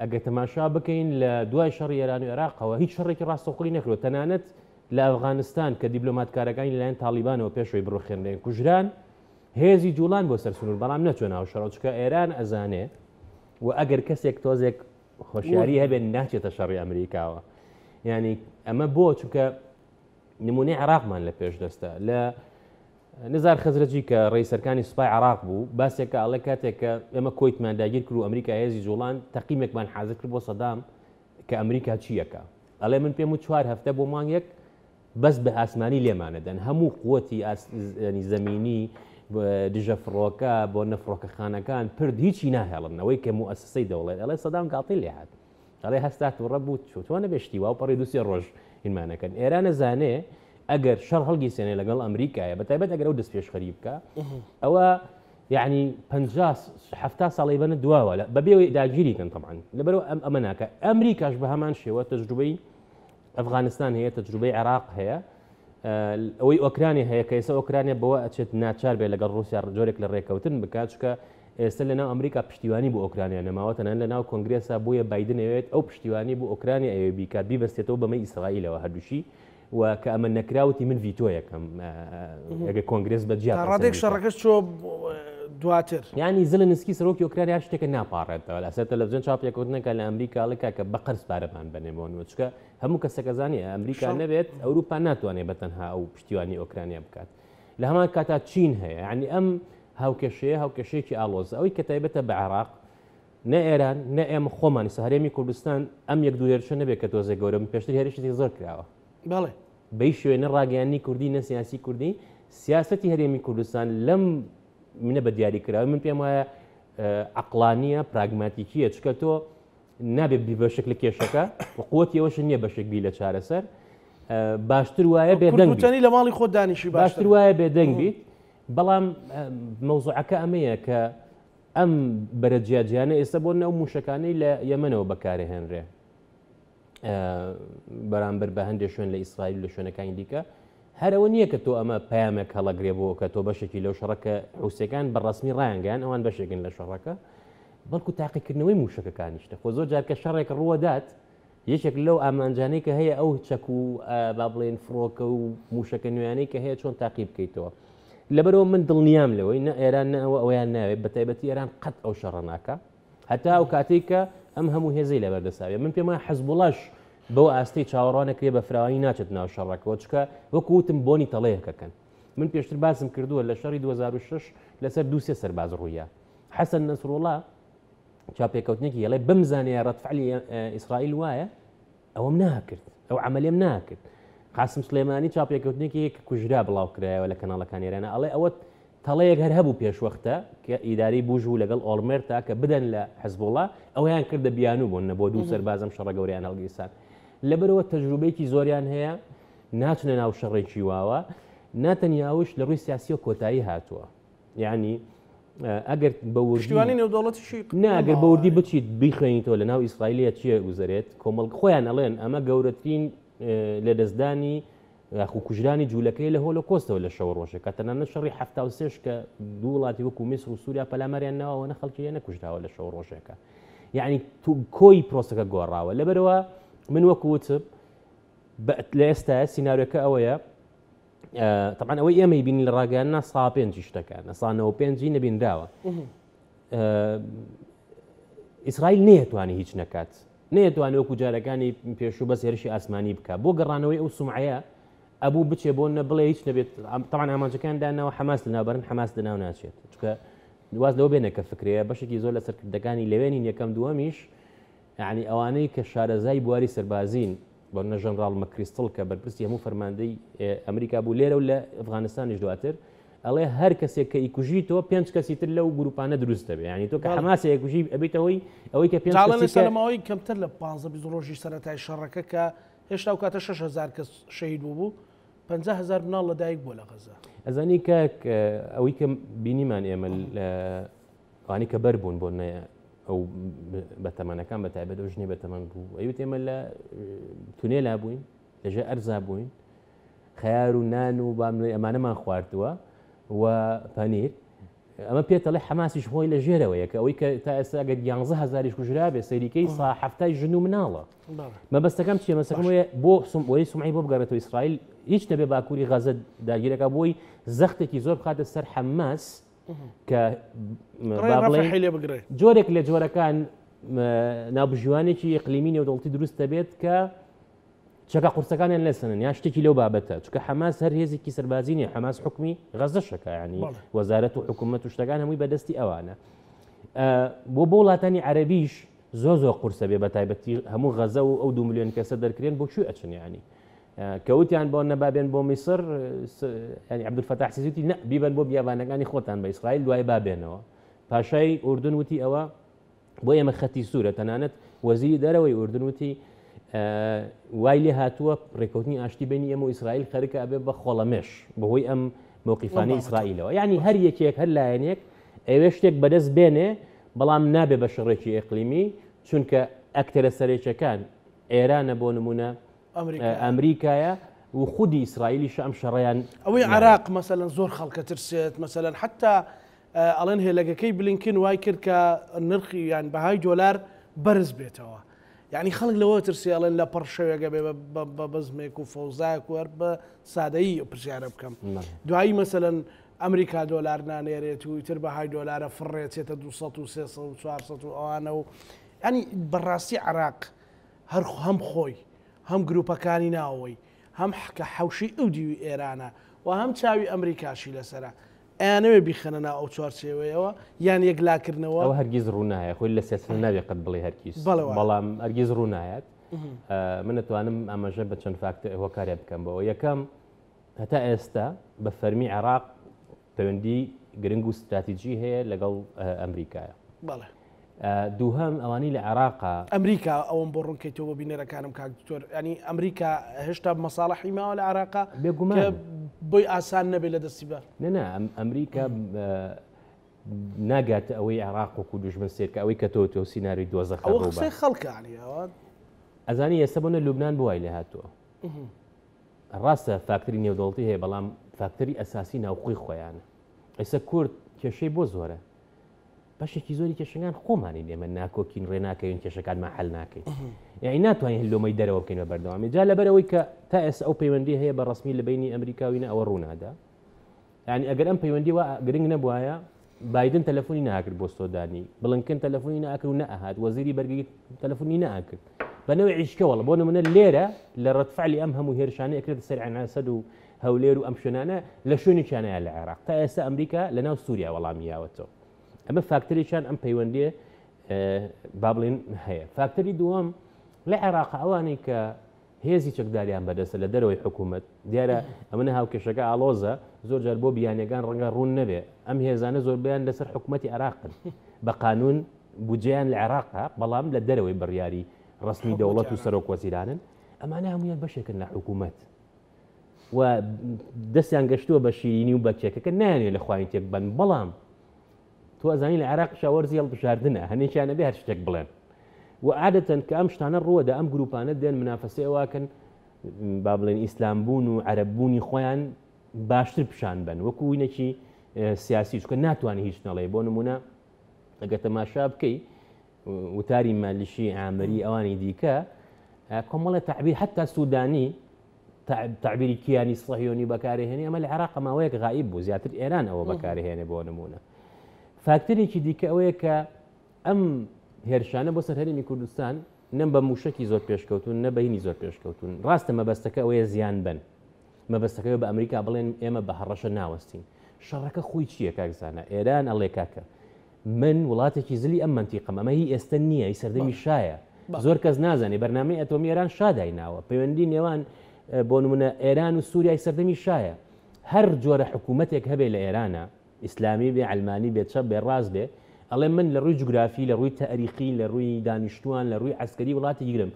ئەگەر تەماشا بکەین لە دوای شەڕی ئێران و عێراقەوە هیچ شەڕێکی ڕاستەوخۆی نەکرد، تەنانەت لە ئەفغانستان کە دیبلۆماتکارەکانی لەلایەن تاڵیبانەوە پێشەوەی بڕوخێنرێن کوژران، هێزی جوڵان بۆ سەر سنوور بەڵام نەچوە ناو شەڕەوە چونکە ئێران ئەزانێ و ئەگەر کەسێک تۆزێک هۆشیاری هەبێت ناچێتە شەڕی ئەمریکاوە یعنی ئەمە بۆ چونکە نمونەی عراقمان لە پێش دەستە لە نزار خەزرەجی کە ڕێی سەرکانی سوپای عراق بوو باسێکە ئەڵێ کاتێک کە ئێمە کۆیتمان داگیر کرد و ئەمریکا هێزی جوڵان تەقیمێکمان حازر کرد بۆ سەدام کە ئەمریکا چیەکە ئەڵێ من پێم و چوار هەفتە بۆ مانگێک بەس بە ئاسمانی لێمانەدەن هەموو قوتی ینی زەمینی دژە فڕۆکە بۆ نە فڕۆکەخانەکان پرد هیچی ناهێڵن ئەوەی کە موئەسەسەی دەوڵێت ئەڵێ سەدام گاڵتەی لێ هات ئەڵێ هەستا توڕە بوو چۆ نەبێ شتی وا و پەڕی دوو سێ ڕۆژ هینمانەکەن ئێرانە زانێ ئەگەر شەڕ هەڵگیسێنێ لەگەڵ ئەمریکایە بە تایبەت ئەگەر ئەو دەستپێشخەری بکە ئەوە یعنی 50 70 ساڵی بەنە دواوە بەبێ داگیری کەن طبعا لەبەرەوە ئەم ئەمە ناکە ئەمریکاش بە هەمان شێوە تەجروبەی ئەفغانستان هەیە، تەجروبەی عێراق هەیە، ئەوەی ئۆکرانیا هەیە کە ئێستا ئۆکرانیا بەوە ئەچێت ناچار بێت لەگەڵ ڕووسیا جۆرێک لە ڕێککەوتن بکات، چونکە ئێستا لەناو ئەمریکا پشتیوانی بۆ ئۆکرانیا نەماوە، تەنانەت لەناو کۆنگرێسا بۆیە بایدن ئەوێت ئەو پشتیوانی بۆ ئۆکرانیا ئەوێ بیکات بیبەستێتەوە بەمەی ئیسرائیلەوە هەردووشی و کە ئەمە نەکرا وتی من ڤیتۆیەکەم ئەگەر کۆنگرێس بە جیا تا ڕادەیەک شەڕەکەش چووە دواتر. یانی زلنسکی سەرۆکی ئۆکرانیا هەر شتێکە ناپاڕێتەوە لەسەر تەلەڤزیۆن چاوپێکەوتنەکە لە ئەمریکا ئەڵێ کاکە بە قەرز پارەمان بەنێ بۆ نموونە چونکە هەموو کەسێک ئەزانێ ئەمریکا نەبێت ئەوروپا ناتوانێت بە تەنها ئەو پشتیوانی ئۆکرانیا بکات لە هەمان کاتا چین هەیە یعنی ئەم هاوکێشەیە هاوکێشەیەکی ئاڵۆزە ئەوەی کە تایبەتە بە عێراق نە ئێران نە ئێمە خۆمان ئیستا هەرێمی کوردستان ئەم یەک دوو هێرشە نەبێت کە تۆزێک گەورە بن پێشتر هێرشێکی زۆر کراوە بەڵێ بەی شوێ نە ڕاگەیاندنی کوردی نە سیاسی کوردی سیاسەتی هەرێمی کوردستان لەم منە بە دیاری کراوە من پێم وایە عقلانیە پراگماتیکیە چکە تۆ نابێت بی بەشێک لە کێشەکە و قوتی ئەوەش نییە بەشێک بی لە چارەسەر باشتر وایە بێدەنگ لە ماڵی خۆت دانیشی باشتر وایە بێدەنگ بیت بەڵام مەوزوعەکە ئەمەیە کە ئەم بەرە جیاجیانە ئێستا بۆ ئەو موشەکانەی لە یەمەنەوە بەکارهێنرێ بەرامبەر بە هەندێک شوێن لە ئیسرائیل لە شوێنەکانی دیکە هەرەوە نییە کە تۆ ئەمە پەیامێک هەڵەگرێ بۆ کە تۆ بەشێکی لەو شەڕەکە حوسەکان بە ڕسمی ڕایانگەیان ئەوان بەشێکن لە شەڕەکە بەڵکو تاقیکردنەوەی موشەکەکانیشتە خۆ زۆر جار کە شەڕێک ڕووەدات یەکێک لەو ئامانجانەی کە هەیە ئەو چەک و با بڵێن فڕۆکە و موشەکە نوێیانەی کە هەیە چۆن تاقی بکەیتەوە لەبەرەوە من دڵنیام لەوەی نە ئێران نە ئەوە ئەویان ناوێت بە تایبەتی ئێران قەت ئەو شەڕە ناکە هەتا ئەو کاتێک کە ئەم هەموو هێزەی لەبەردەساوێ من پێم وایە حەزبوڵاش بەو ئاستەی چاوەڕوانەکرێ بە فراوانی ناچێت ناو شەڕەکەوە چکە وەکو وتم بۆنی تەڵەیەکەکەن من پێشتر باسم کردووە لە شەڕی 2006 لەسەر دوو سێ سەرباز ڕوویە حەسەن نەسروڵا چاپێکەوتنێکی هێڵێ بمزانێ ڕەتفعلی ئیسرائیل وایە ئەوەم ناکرد ئەو عملیم ناکرد. قاسم سلێمانی چاوپێکەوتنێکی کە کوژرا بڵاو کرایەوە لە کەناڵەکانی ئێرانە ئەڵێ ئەوە تەڵەیەک هەر هەبوو پێشوەختە کە ئیدارەی بوش بوو لەگەڵ ئۆڵمێرتا کە بدەن لە حزبوڵا ئەوەیان کردە بیانوو بۆ نە بۆ دوو سەربازم شەڕە گەورەیان هەڵگیرسان لەبەرەوە تەجروبەیەکی زۆریان هەیە ناچنە ناو شەڕێکی واوە ناتەنیاوش لە ڕووی سیاسیەوە کۆتایی هاتووە یعنی ئەگەر بە وردیوانی نێودەوڵەتیشی نا ئەگەر بە وردی بچیت بیخوێنیتەوە لە ناو ئیسرائیلە چییە گوزەرێت کۆمەڵ خۆیان ئەڵێن ئەمە گەورەترین لەدەستدانی یاخو کوژرانی جوولەکەی لە هۆلۆکۆستەوە لە شەو ڕۆژێکە تەنانەت شەڕی 73 کە دوو وڵاتی وەکو میسر و سووریا پەلاماریان ناوەوە نە خەڵکی نەکوژراوە لە شەو ڕۆژێکە یعنی کۆی پرۆسەکە گۆڕاوە لەبەرەوە من وەکو وتم لە ئێستا سیناریۆکە ئەوەیە طبعا ئەوەی ئێمەی بینی لە ڕاگەیاندنا سا پێنجی شتەکان سا نەوە پێنجی نەبینراوە ئیسرائیل نەیەتوانی هیچ نەکات نەیەتوانی وەکو جارەکانی پێشوو بەس هێرشی ئاسمانی بکە بۆ گەڕانەوەی ئەو سومعەیە ئەبوو بچێ بۆ نە بڵێ هیچ نەبێت طبعا ئامانجەکان داناوە حەماس لەناوبەرن حەماس لەناو ناچێت چونکە واز لەوە بێنە کە فکرەیە بەشێکی زۆر لە سەرکردەکانی لەوێنین یەکەم دووەمیش یعنی ئەوانەی کە شارەزای بواری سەربازین بۆ نە ژەنراڵ مەکریستڵ کە بەرپرسی هەموو فەرماندەی ئەمریکا بوو لێرە و لە ئەفغانستانیش دواتر ئەڵێ هەر کەسێک کە ئیکوژی تۆ پێنج کەسی تر لەو گروپانە دروست دەبێ یعنی تۆ کە حەماس ئەیکوژی ئەبیتەوەی ئەوەی کە پێنج کەسی کە لە ماوەی کەمتر لە 15 20 ڕۆژی سەرەتای شەڕەکە کە هێشتا و کاتە 6000 کەس شەهید بوو بوو 50000 مناڵ لەدایک بووە لە غەزە. ئەزانی کاک ئەوەی کە بینیمان ئێمە ئەوانەی کە بەر بوون بۆ ئەو بەتەمەنەکان بە تایبەت ئەو ژنەی بەتەمەن بوو ئەیوت ئێمە لە تونێلا بووین لەژێر ئەرزا بووین خەیار و نان و بامنەی ئەمانەمان خواردووە و پەنیر ئەمە پێتەڵێ حەماسیش خۆی لە ژێرەوەیە کە ئەوەی کە تا ئێستا ئەگەر یانزە هەزاریش کوژرابێ سەیریکەی سا حەفتای ژن و مناڵە مەبەستەکەم چیە مەسەکەم وەیە بۆ سم بۆی سمعی بۆ بگەڕێتەوە ئیسرائیل هیچ نەبێ باکووری غەزە داگیرەکە بۆی زەختێکی زۆر بخاتە سەر حەماس کە جۆرێک لە جۆرەکان ناوبژیوانێکی ئیقلیمی نێودەوڵەتی دروست دەبێت کە چەکە قورسەکانیان لێسەنن یان شتێکی لەو بابەتە چونکە حەماس هەر هێزێکی سەربازی نیە حەماس حکومی غەزەشەکە ینی وەزارەت و حکوومەت و شتەکان هەمووی بەدەستی ئەوانە بۆ بۆ وڵاتانی عەربیش زۆر زۆر قورسە بێ بە تایبەتی هەموو غەزە و ئەو دو میلیۆن کەسە دەرکرێن بۆ کوێ ئەچن ینی کە وتیان بۆ نەبابێن بۆ میسر ینی عەبدولفەتاح سیسی وتی نە بیبەن بۆ بیابانەکانی خۆتان بە ئیسرائیل دوای بابێنەوە پاشای ئوردن وتی ئەوە بۆ ئێمە خەتی سوورە تەنانەت وەزیری دەرەوەی ئوردن وتی وای لێ هاتووە ڕێککەوتنی ئاشتی بینی ئێمە و ئیسرائیل خەرکە ئەبێ بە خۆڵەمێش بەهۆی ئەم موقیفانی ئیسرائیلەوە یعنی هەر یەکێک هەر لایەنێک ئەوێ شتێک بەدەست بێنێ بەڵام نابێ بە شەڕێکی ئەقلیمی چونکە ئەکتەرە سەرەکیەکان ئێرانە بۆ نمونە ئەمریکایە و خودی ئیسرائیلیشە ئەم شەڕیان ئەوەی عراق مەسەلەن زۆر خەڵکە ترسێت مەسەلەن حتا ئەڵێن هێلەگەکەی بلینکن وای کرد کە نرخی یان بەهای دۆلار بەرز بێتەوە. یعنی خەڵک لەوە ترسی ئەڵێن لە پڕ شەوێگە بێ بە بەزمێک و فەوزایەک و هەر بە سادەیی ئەو پرسیارە بکەم. دوایی مەسەلەن ئەمریکا دۆلار نانێرێت و ئیتر بەهای دۆلارە فڕێچێتە 200 و 300 و 400 و ئەوانە و ینی بەڕاستی عراق هەر هەم خۆی هەم گروپەکانی ناوەوەی هەم کە حەوشەی ئەو دیوی ئێرانە و هەم چاوی ئەمریکاشی لەسەرە ئەیانەوێ بیخەنە ناو ئەو چوارچێوەیەوە یان یەکلاکردنەوە؟ ئەوە هەرگیز ڕوو نایە خۆی لە سیاسەت نابێ قەت بڵێ هەرگیز بەڵێ وایە. بەڵام هەرگیز ڕوو نایەت من ئەتوانم ئاماژە بە چەند فاکتەر هۆکارێ بکەم بەوە یەکەم هەتا ئێستا بە فەرمی عێراق پەیوەندی گرنگ و ستراتیجی هەیە لەگەڵ ئەمریکایە. بەڵێ. دووهەم ئەوانەی لە عێراقا. ئەمریکا ئەوەم بۆ ڕوونکەیتەوە بۆ بینەرەکانم کاک دکتۆر یانی ئەمریکا هێشتا مەساڵحی ماوە لە عێراقا بێگومان کە بۆی ئاسان نەبێت لە دەستی بە. نا نا ئەمریکا ناگاتە ئەوەی عێراق وەکو دوژمن سێرکە ئەوەی کە تۆ تۆ سیناریۆی دۆزەخە ئەوە ڕووبا. قسەی خەڵکە یانی ئەوە. ئەزانی ئێستا بۆنە لوبنان بۆ وای لێ هاتووە ڕاستە فاکتەری نێودەوڵەتی هەیە بەڵام فاکتەری ئەساسی ناوخۆی خۆیانە ئێستا کورد کێشەی بۆ زۆرە بەشێکی زۆری کێشەکان خۆمانین ئێمە ناکۆکین ڕێ ناکەوین کێشەکانمان حل ناکەین یعنی ناتوانین هەر لۆمەی دەرەوە بکەین بە بەردەوامی جا لەبەرەوەی کە تا ئێستا ئەو پەیوەندی هەیە بە ڕسمی لە بینی ئەمریکاوینە ئەوە ڕوونادا یعنی ئەگەر ئەم پەیوەندی وا گرنگ نەبوایە بایدن تەلەفۆنی ناکرد بۆ سۆدانی بلنکن تەلەفۆنی ناکرد و نەئەهات وەزیری بەرگری تەلەفۆنی نەئەکرد بە نەوەی عیشکەوەڵ بۆ نمونە لێرە لە ڕەتفعلی ئەم هەموو هێرشانەی ئەکرێتە سەر عێن ئەسەد و هەولێر و ئەم شوێنانە لە شوێنێکیانەیە لە عێراق تا ئێستا ئەمریکا لە ناو سووریا وەڵامی یاوەتەوە ئەمە فاکتەرێکیان ئەم پەیوەندیە با بڵێن هەیە فاکتەری دووەم لە عێراق ئەوانەی کە هێزی چەکداریان بەدەستە لە دەرەوەی حکوومەت. دیارە ئەمنە هاوکێشەکە ئاڵۆزە، زۆر جار بۆ بیانیەکان ڕەنگە ڕوون نەبێ. ئەم هێزانە زۆربەیان لەسەر حکوومەتی عێراقن. بە قانوون بودجەیان لە عێراقە، بەڵام لە دەرەوەی بڕیاری ڕەسمی دەوڵەت و سەرۆک وەزیرانن. ئەمانە هەموویان بەشێکن لە حکوومەت و دەستیان گەشتووە بە شیرینی و بە کێکەکە، نایانەوێ لە خۆیان تێک بەن. بەڵام تۆ ئەزانی لە عێراقیشا وەرزی هەڵبژاردنە، هەنێکیان ئەبێ هەر شتێک بڵێن و عادەتەن کە ئەم شتانە ڕووەدا ئەم گروپانە دێن منافەسەی ئەوەکەن با بڵێن ئیسلام بوون و عەرەب بوونی خۆیان باشتر پیشان بەن وەکو وینێکی سیاسی، چونکە ناتوانانی هیچ نەڵێ. بۆ نمونە ئەگەر تەماشا بکەی وتاری مالیشی عامری ئەوانی دیکە کۆمەڵە تعبیر حتا سوودانی تعبیری کیانی سەهیۆنی بەکارهێنی، ئەمە لە عێراق ماوەیەک غائیب بوو، زیاتر ئێران ئەوە بەکارهێنێ. بۆ نمونە فاکتەرێکی دیکە ئەوەیە کە ئەم هێرشانە بۆ سەر هەرێمی کوردستان نەم بە موشکی زۆر پێشکەوتون نە بەینی زۆر پێشکەوتون. ڕاستە مەبەستەکە ئەوەیە زیان بن، مەبەستەکەی بە ئەمریکا بڵێن ئێمە بە هەڕەشە ناوەستین. شەڕەکە خۆی چییە کاک زانا؟ ئێران ئەڵێ کاکە من وڵاتێکی زلی ئەم مەنتیقەم، ئەمە هی ئێستا نییە، هی سەردەمی شایە. زۆر کەس نازانێ بەرنامەی ئەتۆمی ئێران شا دایناوە. پەیوەندی نێوان بۆ نمونە ئێران و سووریای سەردەمی شایە. هەر جۆرە حکوومەتێک هەبێ لە ئێرانە، ئیسلامی بێ، عەلمانی بێ، چەپ بێ، ڕاست بێ، ئەڵێ من لە ڕووی جوگرافی، لە ڕووی تاریخی، لە ڕووی دانیشتووان، لە ڕووی عەسکەری وڵاتێکی گرم،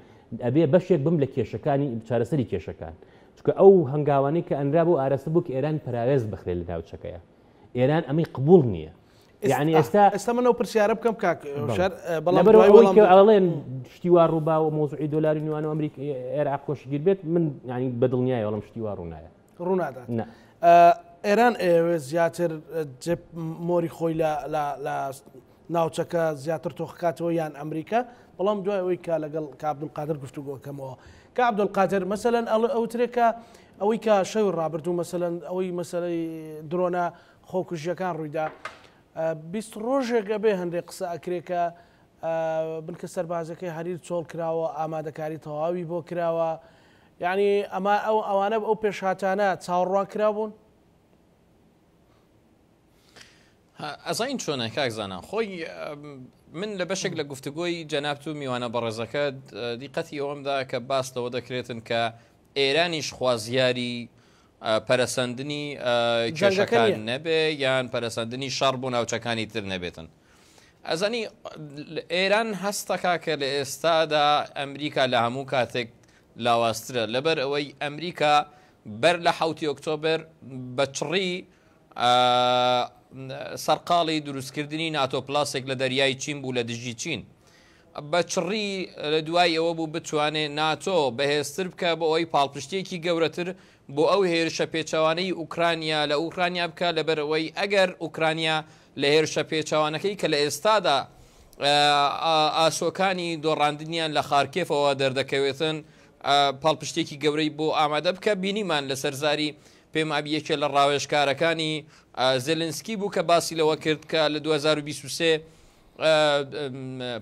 ئەبێ بەشێک بم لە کێشەکانی چارەسەری کێشەکان. چونکە ئەو هەنگاوانەی کە ئەنرا بۆ ئاراستە بوو کە ئێران پەراوێز بخرێت لە ناوچەکەیە. ئێران ئەمەی قبوڵ نییە. یعنی ئێستا ئێستا من ئەو پرسیارە بکەم کاک شەر، بەڵام دوای ئەوەی کە ئەڵێن شتی وا ڕووبا و مۆزوعی دۆلاری نوان و ئەمریکا عێراق کۆشگیر بێت، من یعنی بە دڵنیای وەڵم شتی وا ڕوونایە. ڕوونادات. ئێران ئەیەوێت زیاتر جێ مۆری خۆی لە ناوچەکە زیاتر تۆخکاتەوە یان ئەمریکا؟ بەڵام دوای ئەوەی کە لەگەڵ کە عەبدولقادر گفتوگۆکەمەوە، کە عەبدولقادر مەسەلەن ئەوترێکە ئەوەی کە شەوی ڕابردوو مەسەلەن ئەوەی مەسەلەی درۆنە خۆکوژیەکان ڕوویدا، 20 ڕۆژێک ئەبێ هەندێک قسە ئەکرێ کە بنکە سەربازەکەی هەریر چۆڵ کراوە، ئامادەکاری تەواوی بۆ کراوە، یعنی ئەمە ئەو ئەوانە ئەو پێشهاتانە چاوەڕوان کرابوون؟ ئەزانین چۆنە کاک زانا، خۆی من لە بەشێک لە گفتوگۆی جەنابت و میوانە بەڕێزەکە دیقەتی ئەوەمدا کە باس لەوە دەکرێتن کە ئێرانیش خوازیاری پەرەسەندنی کێشەکان نەبێ یان پەرەسەندنی شەڕ بۆ ناوچەکانی تر نەبێتن. ئەزانی ئێران هەستەکا کە لە ئێستادا ئەمریکا لە هەموو کاتێک لاوازترە، لەبەر ئەوەی ئەمریکا بەر لە حوتی ئۆکتۆبر بە چڕی سەرقاڵی دروستکردنی ناتۆ پلاسێک لە دەریای چین بوو لە دژی چین. بە چڕی لە دوای ئەوە بوو بتوانێ ناتۆ بەهێزتر بکە بۆ ئەوەی پاڵپشتیەکی گەورەتر بۆ ئەو هێرشە پێچەوانەی ئوکرانیا لە ئوکرانیا بکە، لەبەر ئەوەی ئەگەر ئوکرانیا لە هێرشە پێچەوانەکەی کە لە ئێستادا ئاسۆکانی دۆڕاندنیان لە خارکێفەوە دەردەکەوێتن پاڵپشتێکی گەورەی بۆ ئامادە بکە. بینیمان لەسەر زاری پێم ئابی یەکێ لە ڕاوێژکارەکانی زێلنسکی بوو کە باسی لەوە کرد کە لە 2023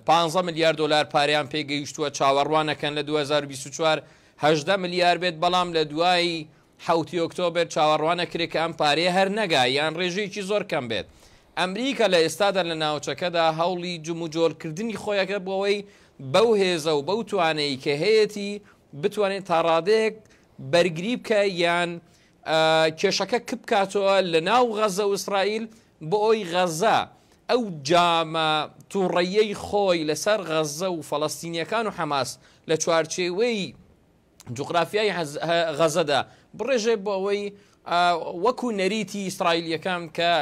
15 ملیار دلار پاریان پێگەیشتووە، چاوەڕوانەکەن لە 2024 18 ملیار بێت، بەڵام لە دوای حوتی ئۆکتۆبر چاوەڕوانە کرێ کە ئەم پارەیە هەر نەگا یان ڕێژەیەکی زۆر کەم بێت. ئەمریکا لە ئێستادا لە ناوچەکەدا هەوڵی جموجۆڵکردنی خۆیەکە بۆ ئەوەی بەو هێزە و بەو توانەی کە هەیەتی بتوانێت تاڕادەیەک بەرگری بکە یان کێشەکە کپ بکاتەوە لە ناو غەزە و ئیسرائیل، بۆ ئەوی غەزە ئەو جامە تووڕەیەی خۆی لەسەر غەزە و فەڵەستینیەکان و حەماس لە چوارچێوەی جوغرافیای غەزەدا بڕێژێ، بۆ ئەوەی وەکو نەریتی ئیسرائیلیەکان کە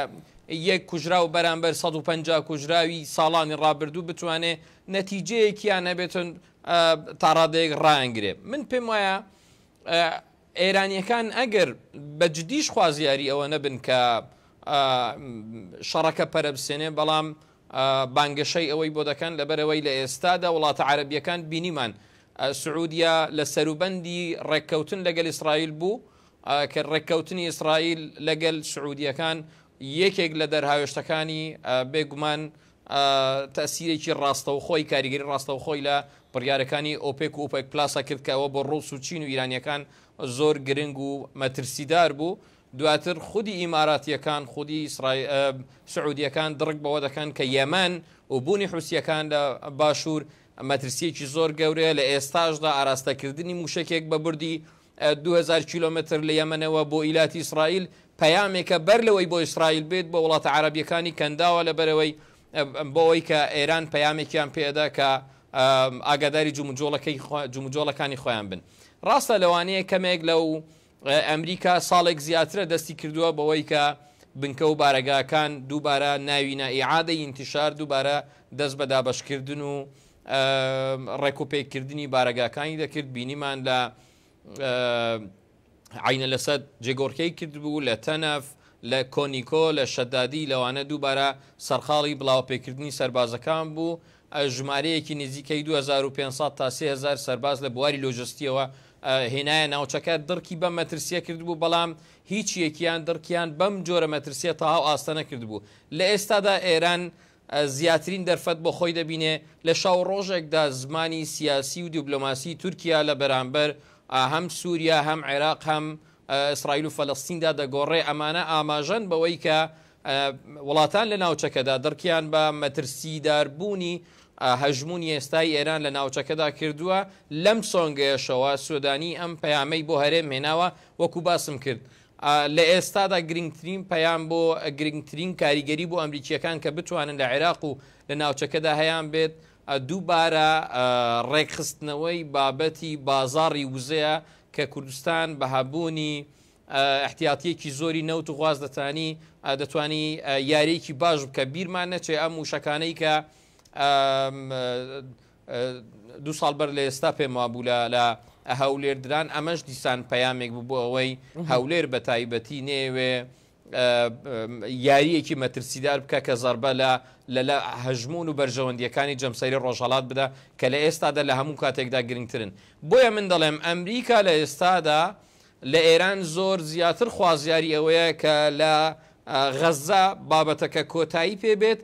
یەک کوژراو بەرامبەر 150 کوژراوی ساڵانی ڕابردوو بتوانێ نەتیجەیەکیان هەبێتن تاڕادەیەک ڕایانگرێ. من پێم وایە ئێرانیەکان ئەگەر بە جدیش خوازیاری ئەوە نەبن کە شەڕەکە پەرە بسێنێ، بەڵام بانگەشەی ئەوەی بۆ دەکەن، لەبەرەوەی لە ئێستادا وڵاتە عەرەبیەکان بینیمان سعودیا لە سەروبەندی ڕێککەوتن لەگەل ئیسرائیل بوو، کە ڕێککەوتنی ئیسرائیل لەگەل سعودیەکان یەکێک لە دەرهاوێشتەکانی بێگومان تەسیرێکی ڕاستەوخۆی کاریگەری ڕاستەوخۆی لە بڕیارەکانی ئۆپێک و ئۆپێک پلاسە کرد کە ئەوە بۆ ڕووس و چین و ئیرانیەکان زۆر گرنگ و مەترسیدار بوو. دواتر خودی ئیماراتیەکان خودی سعودیەکان دڕک بەوە دەکەن کە یەمەن و بوونی حوسیەکان لە باشوور مەترسییەکی زۆر گەورەیە، لە ئێستاشدا ئاراستەکردنی مووشەکێک بە بوردی 2000 کیلۆمەتر لە یەمەنەوە بۆ ئیلاتی ئیسرائیل پەیامێکە بەر لەوەی بۆ ئیسرائیل بێت بۆ وڵاتە عەرەبییەکانی کەنداوە لەبەرئەوەی بۆ ئەوەی کە ئێران پەیامێکیان پێ ئەدا کە ئاگاداری جموجۆڵەکەی جموجۆڵەکانی خۆیان بن. ڕاستە لەوانەیە کەمێک لەو ئەمریکا ساڵێک زیاترە دەستی کردووە بەوەی کە بنکە و بارەگاکان دووبارە ناوی نا ئیعادەی ئینتیشار دووبارە دەست بە دابەشکردن و ڕێکوپێککردنی بارەگاکانی دەکرد بینیمان لە عەینە لەسەد جێگۆڕکێی کردبوو لە تەنەف لە کۆنیکۆ لە شەدادی لەوانە دووبارە سەرقاڵی بڵاوەپێکردنی سەربازەکان بوو ژمارەیەکی نزیکەی 2500 تا 3000 سەرباز لە بواری لۆجستیەوە هێنایە ناوچەکە دڕکی بەم مەترسیە کردبوو بەڵام هیچ یەکیان دڕکیان بەم جۆرە مەترسیە تەواو ئاستە نەکردبوو لە ئێستادا ئێران زیاترین دەرفەت بۆ خۆی دەبینێ لە شەو ڕۆژێکدا زمانی سیاسی و دیبلۆماسی تورکیا لە بەرامبەر هەم سووریا هەم عێراق هەم ئیسرائیل و فەلەستیندا دەگۆڕێ ئەمانە ئاماژەن بەوەی کە وڵاتان لە ناوچەکەدا دڕکیان بە مەترسیداربوونی هەژموونی ئێستای ئێران لە ناوچەکەدا کردووە، لەم سۆنگەیەشەوە سۆدانی ئەم پەیامەی بۆ هەرێم هێناوە، وەکو باسم کرد لە ئێستادا گرنگترین پەیام بۆ گرنگترین کاریگەری بۆ ئەمریکییەکان کە بتوانن لە عێراق و لە ناوچەکەدا هەیان بێت دووبارە ڕێکخستنەوەی بابەتی بازاڕی وزەیە کە کوردستان بە هەبوونی ئیحتیاتیەکی زۆری نەوت و غاز دەتانی دەتوانی یاریەکی باش بکە بیرمان نەچێ ئەم موشەکانەی کە دو ساڵ بەر لە ئێستا پێم وابوو لە لە هەولێر دران ئەمەش دیسان پەیامێک بوو بۆ ئەوەی هەولێر بە تایبەتی نێوێ یاریەکی مەترسیدار بکە کە زەربە لە لە هەژمون و بەرژەوەندیەکانی جەمسەری ڕۆژهەڵات بدا کە لە ئێستادا لە هەموو کاتێکدا گرنگترن بۆیە من دەڵێم ئەمریکا لە ئێستادا لە ئێران زۆر زیاتر خوازیاری ئەوەیە کە لە غەززە بابەتەکە کۆتایی پێ بێت،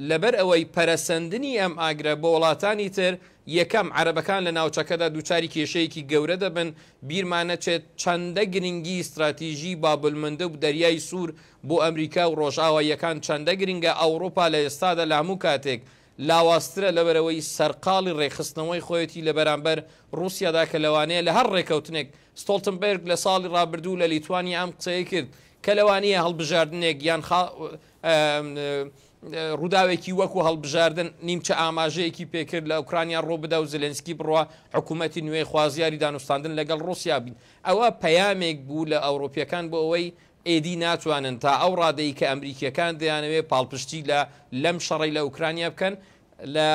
لەبەر ئەوەی پەرەسەندنی ئەم ئاگرە بۆ وڵاتانی تر، یەکەم عەرەبەکان لە ناوچەکەدا دووچاری کێشەیەکی گەورە دەبن، بیرمان نەچێت چەندە گرنگی ستراتیژی بابولمەندەب دەریای سوور بۆ ئەمریکا و ڕۆژئاواییەکان چەندە گرنگە، ئەوڕوپا لە ئێستادا لە هەموو کاتێک لاوازترە لەبەرئەوەی سەرقاڵی ڕێکخستنەوەی خۆیەتی لەبەرامبەر ڕووسیادا کە لەوانەیە لە هەر ڕێکەوتنێک ستۆڵتنبێرگ لە ساڵی ڕابردوو لە لیتوانیا ئەم قسەیەی کرد کە لەوانەیە هەڵبژاردنێک یان ڕووداوێکی وەکو هەڵبژاردن نیمچە ئاماژەیەکی پێکرد لە ئۆکرانیا ڕووبدا و زلێنسکی بڕوا حکوومەتی نوێ خوازیاری دانوستاندن لەگەڵ ڕووسیا بین ئەوە پەیامێک بوو لە ئەوروپیەکان بۆ ئەوەی ئێدی ناتوانن تا ئەو ڕادەی کە ئەمریکییەکان دەیانەوێت پاڵپشتی لە لەم شەڕەی لە ئوکرانیا بکەن لە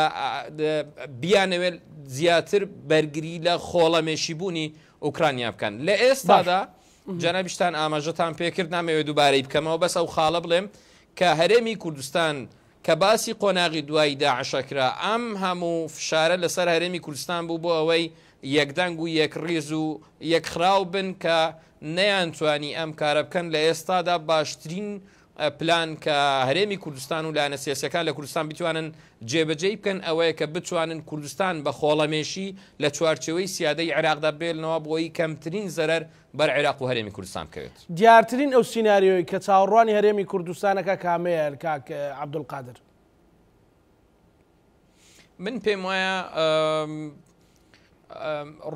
بیانەوێت زیاتر بەرگری لە خۆڵەمێشی بوونی ئوکرانیا بکەن لە ئێستادا جەنابیشتان ئاماژەتان پێکرد نامەوێت دووبارەی بکەمەوە بەس ئەو خاڵە بڵێم کە هەرێمی کوردستان کە باسی قۆناغی دوای داعشە کرا، ئەم هەموو فشارە لەسەر هەرێمی کوردستان بوو بۆ ئەوەی یەکدەنگ و یەکڕیز و یەکخراو بن کە نەیانتوانی ئەم کارە بکەن، لە ئێستادا باشترین پلان کە هەرێمی کوردستان و لایەنە سیاسیەکان لە کوردستان بتوانن جێبەجێی بکەن ئەوەیە کە بتوانن کوردستان بە خۆڵەمێشی لە چوارچێوەی سیادەی عێراقدا بێلنەوە بۆی کەمترین زەرەر بەر عێراق و هەرێمی کوردستان بکەوێت. دیارترین ئەو سیناریۆی کە چاوەڕوانی هەرێمی کوردستانەکە کامەیە کاک عەبدولقادر؟ من پێم وایە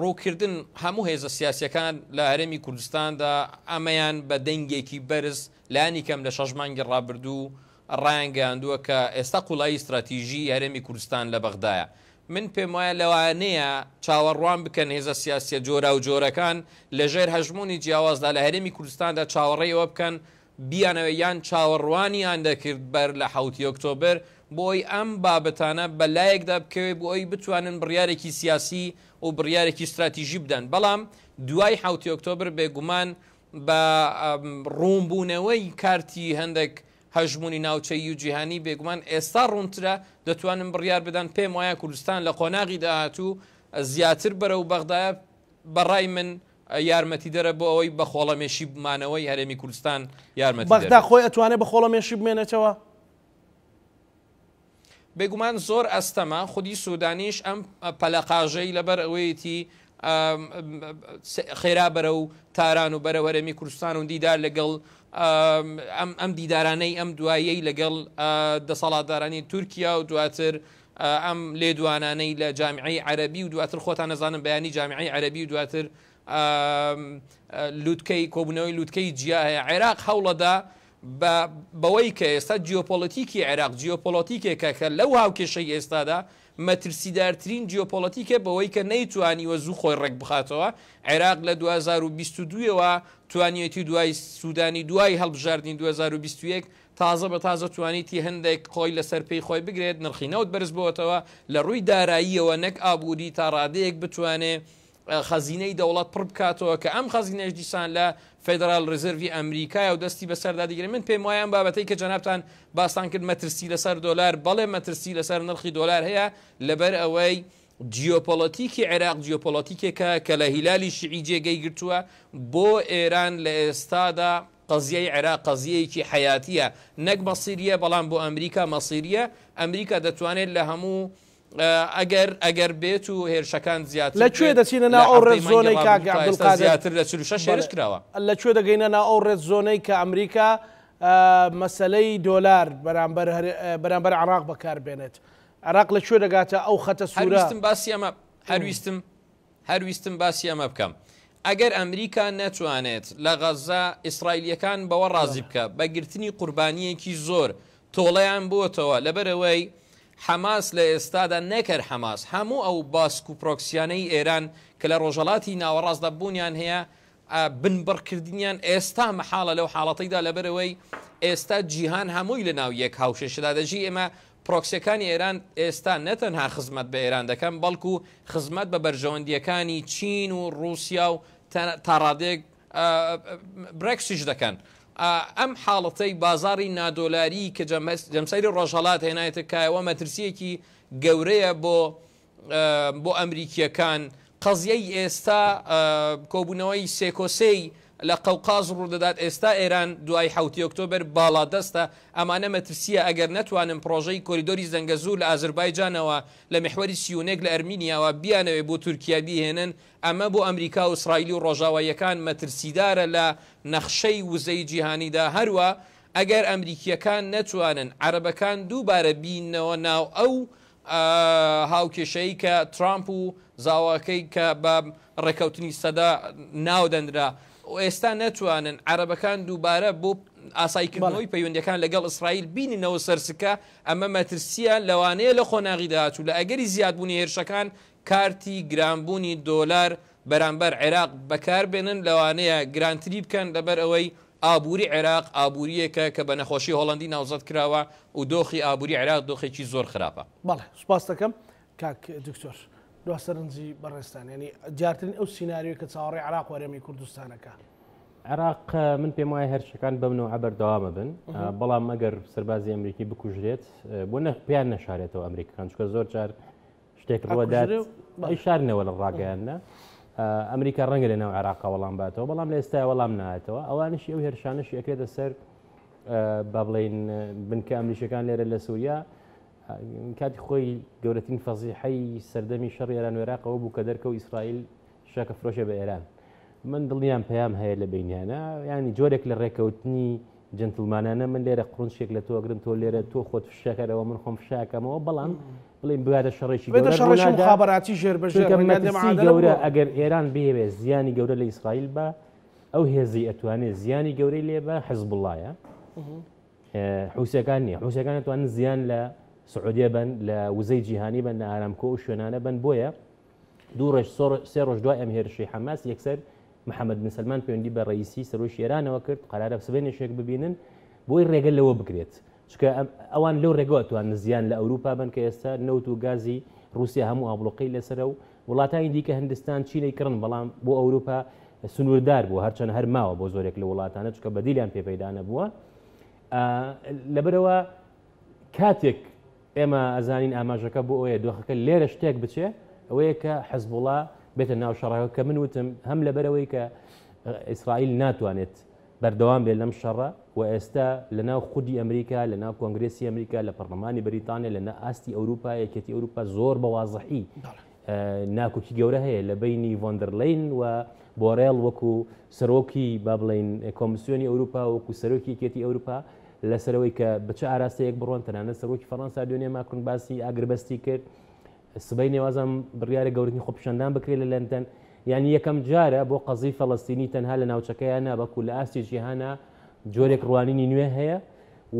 ڕووکردن هەموو هێزە سیاسیەکان لە هەرێمی کوردستاندا ئەمەیان بە دەنگێکی بەرز لانی کەم لە شەش مانگی ڕابردوو ڕایانگەیاندووە کە ئێستا قوڵایی ستراتیژی هەرێمی کوردستان لە بەغدایە. من پێموایە لەوانەیە چاوەڕوان بکەن هێزە سیاسیە جۆراوجۆرەکان لەژێر هەژموونی جیاوازدا لە هەرێمی کوردستاندا چاوەڕێی ئەوە بکەن بیانەوێت یان چاوەڕوانیان دەکرد بەر لە حەوتی ئۆکتۆبر بۆ ئەوەی ئەم بابەتانە بە لایەکدا بکەوێت بۆ ئەوەی بتوانن بڕیارێکی سیاسی و بڕیارێکی ستراتیژی بدەن بەڵام دوای حەوتی ئۆکتۆبر بێگومان بە ڕوونبوونەوەی کارتی هەندێک هەژموونی ناوچەیی و جیهانی بێگومان ئێستا ڕوونترە، دەتوانن بڕیار بدەن، پێم وایە کوردستان لە قۆناغی داهاتوو زیاتر بەرەو بەغدایە، بە ڕای من یارمەتیدەرە بۆ ئەوەی بە خۆڵەمێشی مانەوەی هەرێمی کوردستان یارمەتیدەر بەغدا بێت. خۆی ئەتوانێ بە خۆڵەمێشی بمێنێتەوە؟ بێگومان زۆر ئەستەمە، خودی سودانیش ئەم پەلەقاژەی لەبەر ئەوەیەتی خێرا بەرەو تاران و بەرەو هەرێمی کوردستان و دیدار لەگەڵ ئەم دیدارانەی ئەم دواییەی لەگەڵ دەسەڵاتدارانی تورکیا و دواتر ئەم لێدوانانەی لە جامیعەی عەرەبی و دواتر خۆتان ئەزانن بەیانی جامیعەی عەرەبی و دواتر لوتکەی کۆبوونەوەی لوتکەی جیا هەیە عێراق هەوڵەدا بە بەوەی کە ئێستا جیۆپۆلەتیکی عێراق جیۆپۆلەتیکێکە کە لەو هاوکێشەی ئێستادا مەترسیدارترین جیۆپۆلەتیکە بەوەی کە نەیتوانیوە زوو خۆی ڕێک بخاتەوە عێراق لە 2022 ەوە توانیەتی دوای سوودانی دوای هەڵبژاردنی 2021 تازە بە تازە توانیتی هەندێک خۆی لەسەر پێی خۆی بگرێت، نرخی نەوت بەرز بۆتەوە، لە ڕووی داراییەوە نەک ئابووری تا ڕادەیەک بتوانێ خەزینەی دەوڵەت پڕ بکاتەوە کە ئەم خەزینەش دیسان لە فێدرال ڕیزرڤی ئەمریکایە و دەستی بەسەردا دەگرێت. من پێم وایە ئەم بابەتەی کە جەنابتان باستان کرد مەترسی لەسەر دۆلار، بەڵێ مەترسی لەسەر نرخی دۆلار هەیە لەبەر ئەوەی جیۆپۆلەتیکی عێراق جیۆپۆلەتیکێکە کە لە هیلالی شیعی جێگەی گرتووە، بۆ ئێران لە ئێستادا قەزیەی عێراق قەزیەیەکی حەیاتیە نەک مەسیریە، بەڵام بۆ ئەمریکا مەسیریە، ئەمریکا دەتوانێت لە هەموو ئەگەر ئەگەر بێت و هێرشەکان زیاتر لە کوێ بێت دەچینە لە ناو ئەو حەفتەی ڕێد مانگی زۆنەی کاک ڕابردوو تا ئێستا عەبدولقادر زیاتر لە 46 بەڵێ هێرش کراوە. لە کوێ دەگەینە ناو ئەو ڕێد زۆنەی کە ئەمریکا مەسەلەی دۆلار بەرامبەر بەرامبەر عێراق بەکار بێنێت؟ عێراق لە کوێ دەگاتە ئەو خەتە هەر سوورە؟ ویستم باسی ئەمە هەر ویستم هەر ویستم باسی ئەمە بکەم. ئەگەر ئەمریکا نەتوانێت لە غەززە ئیسرائیلییەکان بەوە ڕازی بکا بە گرتنی قوربانییەکی زۆر تۆڵەیان بۆتەوە لەبەرئەوەی حەماس لە ئێستادا نەک هەر حەماس هەموو ئەو باسک و پرۆکسیانەی ئێران کە لە ڕۆژهەڵاتی ناوەڕاستدا بوونیان هەیە بنبڕکردنیان ئێستا مەحاڵە لەو حاڵەتەیدا لەبەرئەوەی ئێستا جیهان هەمووی لەناو یەک هاوکێشەدا دەژی ئێمە پرۆکسیەکانی ئێران ئێستا نەتەنها خزمەت بە ئێران دەکەن بەڵکو خزمەت بە بەرژەوەندیەکانی چین و ڕوسیا و تاڕادەیەک برێکسیش دەکەن ئەم حاڵەتەی بازاڕی نادۆلاری کە جەمسەری ڕۆژهەڵات هێنایەتە کایەوە مەترسیەکی گەورەیە بۆ بۆ ئەمریکییەکان، قەزیەی ئێستا کۆبوونەوەی سێکۆسێی لە قەوقاز ڕوودەدات، ئێستا ئێران دوای حەوتی ئۆکتۆبەر باڵادەستە، ئەمانە مەترسییە ئەگەر نەتوانن پڕۆژەی کۆریدۆری زەنگەزوور لە ئازربایجانەوە لە میحوەری سیونێک لە ئەرمینیاوە بیانەوێ بۆ تورکیا بیهێنن، ئەمە بۆ ئەمریکا و ئیسرائیل و ڕۆژاواییەکان مەترسیدارە لە نەخشەی وزەی جیهانیدا، هەروا ئەگەر ئەمریکییەکان نەتوانن عەرەبەکان دووبارە بیننەوە ناو ئەو هاوکێشەی کە ترامپ و زاواکەی کە بە ڕێککەوتنی سەدە ناو دەنرا و ئێستا نەتوانن عەرەبەکان دووبارە بۆ ئاساییکردنەوەی پەیوەندیەکان لەگەڵ ئیسرائیل بیننەوە سەر سکە، ئەمە مەترسییە لەوانەیە لە قۆناغی داهاتوو لە ئەگەری زیادبوونی هێرشەکان کارتی گرانبوونی دۆلار بەرامبەر عێراق بەکاربێنن، لەوانەیە گرانتری بکەن لەبەر ئەوەی ئابووری عێراق ئابوورییەکە کە بە نەخۆشی هۆڵەندی ناوزەد کراوە و دۆخی ئابووری عێراق دۆخێکی زۆر خراپە. بەڵێ سوپاست دەکەم کاک دکتۆر. دوا سەرنجی بەڕێزتان یانی دیارترین ئەو سیناریۆی کە چاوەڕێی عێراق و هەرێمی کوردستانەکە. عێراق من پێم وایە هێرشەکان بەم نەوعە بەردەوامە بن بەڵام ئەگەر سەربازی ئەمریکی بکوژرێت بۆ نە پێیان نەشارێتەوە ئەمریکەکان چونکە زۆر جار شتێک ڕوەدات شارنەوە لە ڕاگەیاندە ئەمریکا ڕەنگە لە ناو عێراقا وەڵام باتەوە بەڵام لە ئێستا وەڵام نایەتەوە ئەوانشی ئەو هێرشانەشی ئەکرێتە سەر با بڵین بنکە ئەمریکەکان لێرە لە سووریا کاتی خۆی گەورەترین فەزیحەی سەردەمی شەڕی ئێران وێراقەوە بوو کە دەرکەوت ئیسرائیل شەکە فرۆشێ بە ئێران من دڵنیام پەیام هەیە لە بینیانە ینی جۆرێک لە ڕێکەوتنی جنتڵمانانە من لێرە قڕونچێک لە تۆ ئەگرم تۆ لێرە تۆ خۆت فشەکەرەوە من خۆم فشاکەمەوە بەڵام بڵێن بگاتە شەڕێکی بێتە شەڕێکی مخابراتی ژێر بە ژێر مەترسی گەورە ئەگەر ئێران بێوێ زیانی گەورە لە ئیسرائیل بە ئەو هێزی ئەتوانێت زیانی گەورەی لێ بە حزبوڵایە حوسەکان نییە حوسەکان ئەتوانن زیان لە سعودیە بن لە وزەی جیهانی بن لە ئارامکۆ و شوێنانە بن بۆیە دوو ڕۆژ سێ ڕۆژ دوای ئەم هێرشی حەماس یەکسەر محەممەد بن سەلمان پەیوەندی بە ڕئیسی سەرۆکی ئێرانەوە کرد قەرارە سبەینێشێک ببینن بۆی ڕێگە لەوە بگرێت چونکە ئەوان لەو ڕێگەوە توان زیان لە ئەوروپا بن کە ئێستا نەوت و گازی رووسیا هەموو ئابڵوقەی لەسەرە و وڵاتانی دیکە هندستان چینەی کڕن بەڵام بۆ ئەوروپا سنووردار بوو هەرچەند هەر ماوە بۆ زۆرێک لە وڵاتانە چونکە بەدیلیان پێ پەیدا نەبووە لەبەرەوە کاتێک ئێمە ئەزانین ئاماژەکە بۆ ئەوەیە دۆخەکە لێرە شتێک بچێ ئەوەیە کە حزبوڵا بێتە ناو شەڕەکە کە من وتم هەم لەبەرەوەی کە ئیسرائیل ناتوانێت بەردەوام بێت لەم شەڕە و ئێستا لە ناو خودی ئەمریکا لە ناو کۆنگرێسی ئەمریکا لە پەرلەمانی بەریتانیا لە ئاستی ئەوروپا یەکێتی ئەوروپا زۆر بە وازحی ناکۆکی گەورە هەیە لە بینی ڤۆندەرلین و بۆرێڵ وەکو سەرۆکی با بڵین کۆمسیۆنی ئەوروپا وەکو سەرۆکی یەکێتی ئەوروپا. لەسەرەوەی کە بە چ ئاراستەیەک بڕۆن. تەنانەت سەرۆکی فەڕەنسا دوێنێ ماکرون باسی ئاگربەستی کرد، سبەینێ وازم بڕیارە گەورەترین خۆپیشاندان بکرێت لە لەندەن. یعنی یەکەم جارە بۆ قەزیی فەڵەستینی تەنها لە ناوچەکەیان نا، بەڵکو لە ئاستی جیهانە جۆرێک ڕوانینی نوێ هەیە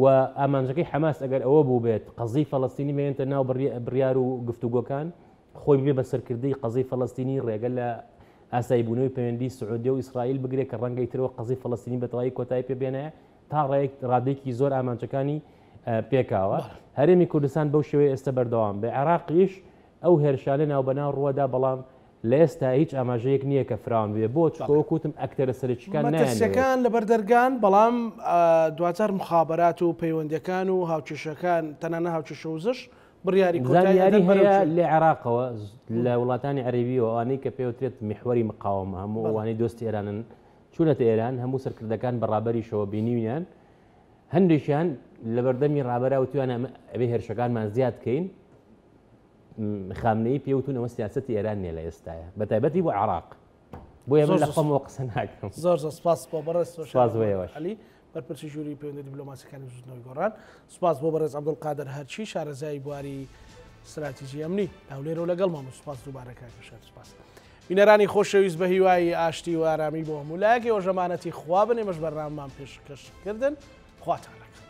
و ئامانجەکەی حەماس ئەگەر ئەوە بوو بێت قەزیی فەڵەستینی بێنێتە ناو بڕیار و گفتوگۆکان، خۆی ببێ بە سەرکردەی قەزیی فەڵەستینی، ڕێگە لە ئاساییبوونەوەی پەیوەندی سعودیە و ئیسرائیل بگرێت کە ڕەنگە ئیترەوە قەزیی فەڵەستینی بە تەواوی کۆتایی پێ بێنایە، تا ڕادەیەکی زۆر ئامانجەکانی پێکاوە. هەرێمی کوردستان بەو شێوەیە ئێستا بەردەوام بێ، عێراقیش ئەو هێرشانە ناوبەناو ڕووەدا، بەڵام لە ئێستا هیچ ئاماژەیەک نییە کە فراوان بێ بۆ چونکە وەک وتم ئەکتەرە سەرەکیەکان نایانەوێت. مەترسیەکان لەبەر دەرگان، بەڵام دواجار مخابەرات و پەیوەندیەکان و هاوکێشەکان، تەنانەت هاوکێشە وزەش بڕیاری کۆتایی زانیاری ئەدەن بەرەو هەیە کوێ؟ لە عێراقەوە، لە وڵاتانی عەرەبیەوە، ئەوانەی کە پێوترێت میحوەری مقاوەمە، هەموو ئەوانەی دۆستی ئێرانن چوونەتە ئێران، هەموو سەرکردەکان بە ڕابەریشەوە بینیویان، هەندێکیان لەبەردەمی ڕابەرا وتویانە ئەبێ هێرشەکانمان زیاد کەین. خامنەیی پێوتون ئەوە سیاسەتی ئێران نییە لە ئێستاە، بە تایبەتی بۆ عێراق. بۆیە من لە خۆمەوە قسە ناکەم. زۆر زۆر سپاس بۆ بەڕێز سپاس بۆ ئێوەش. عەلی، بەرپرسی ژووری پەیوەندی دیبلۆماسیەکانی بزووتنەوەی گۆڕان. سپاس بۆ بەڕێز عەبدولقادر هەرچی، شارەزای بواری ستراتیژی ئەمنی لە هەولێرەوە لەگەڵمان بوو. سپاس دووبارە کاک هەشار، سپاس. بینەرانی خۆشەویست، بە هیوای ئاشتی و ئارامی بۆ هەموو لایەک، ئێوەش ئەمانەتی خوا بن، ئێمەش بەرنامەمان پێشکەش کردن. خواتان لەگەڵ.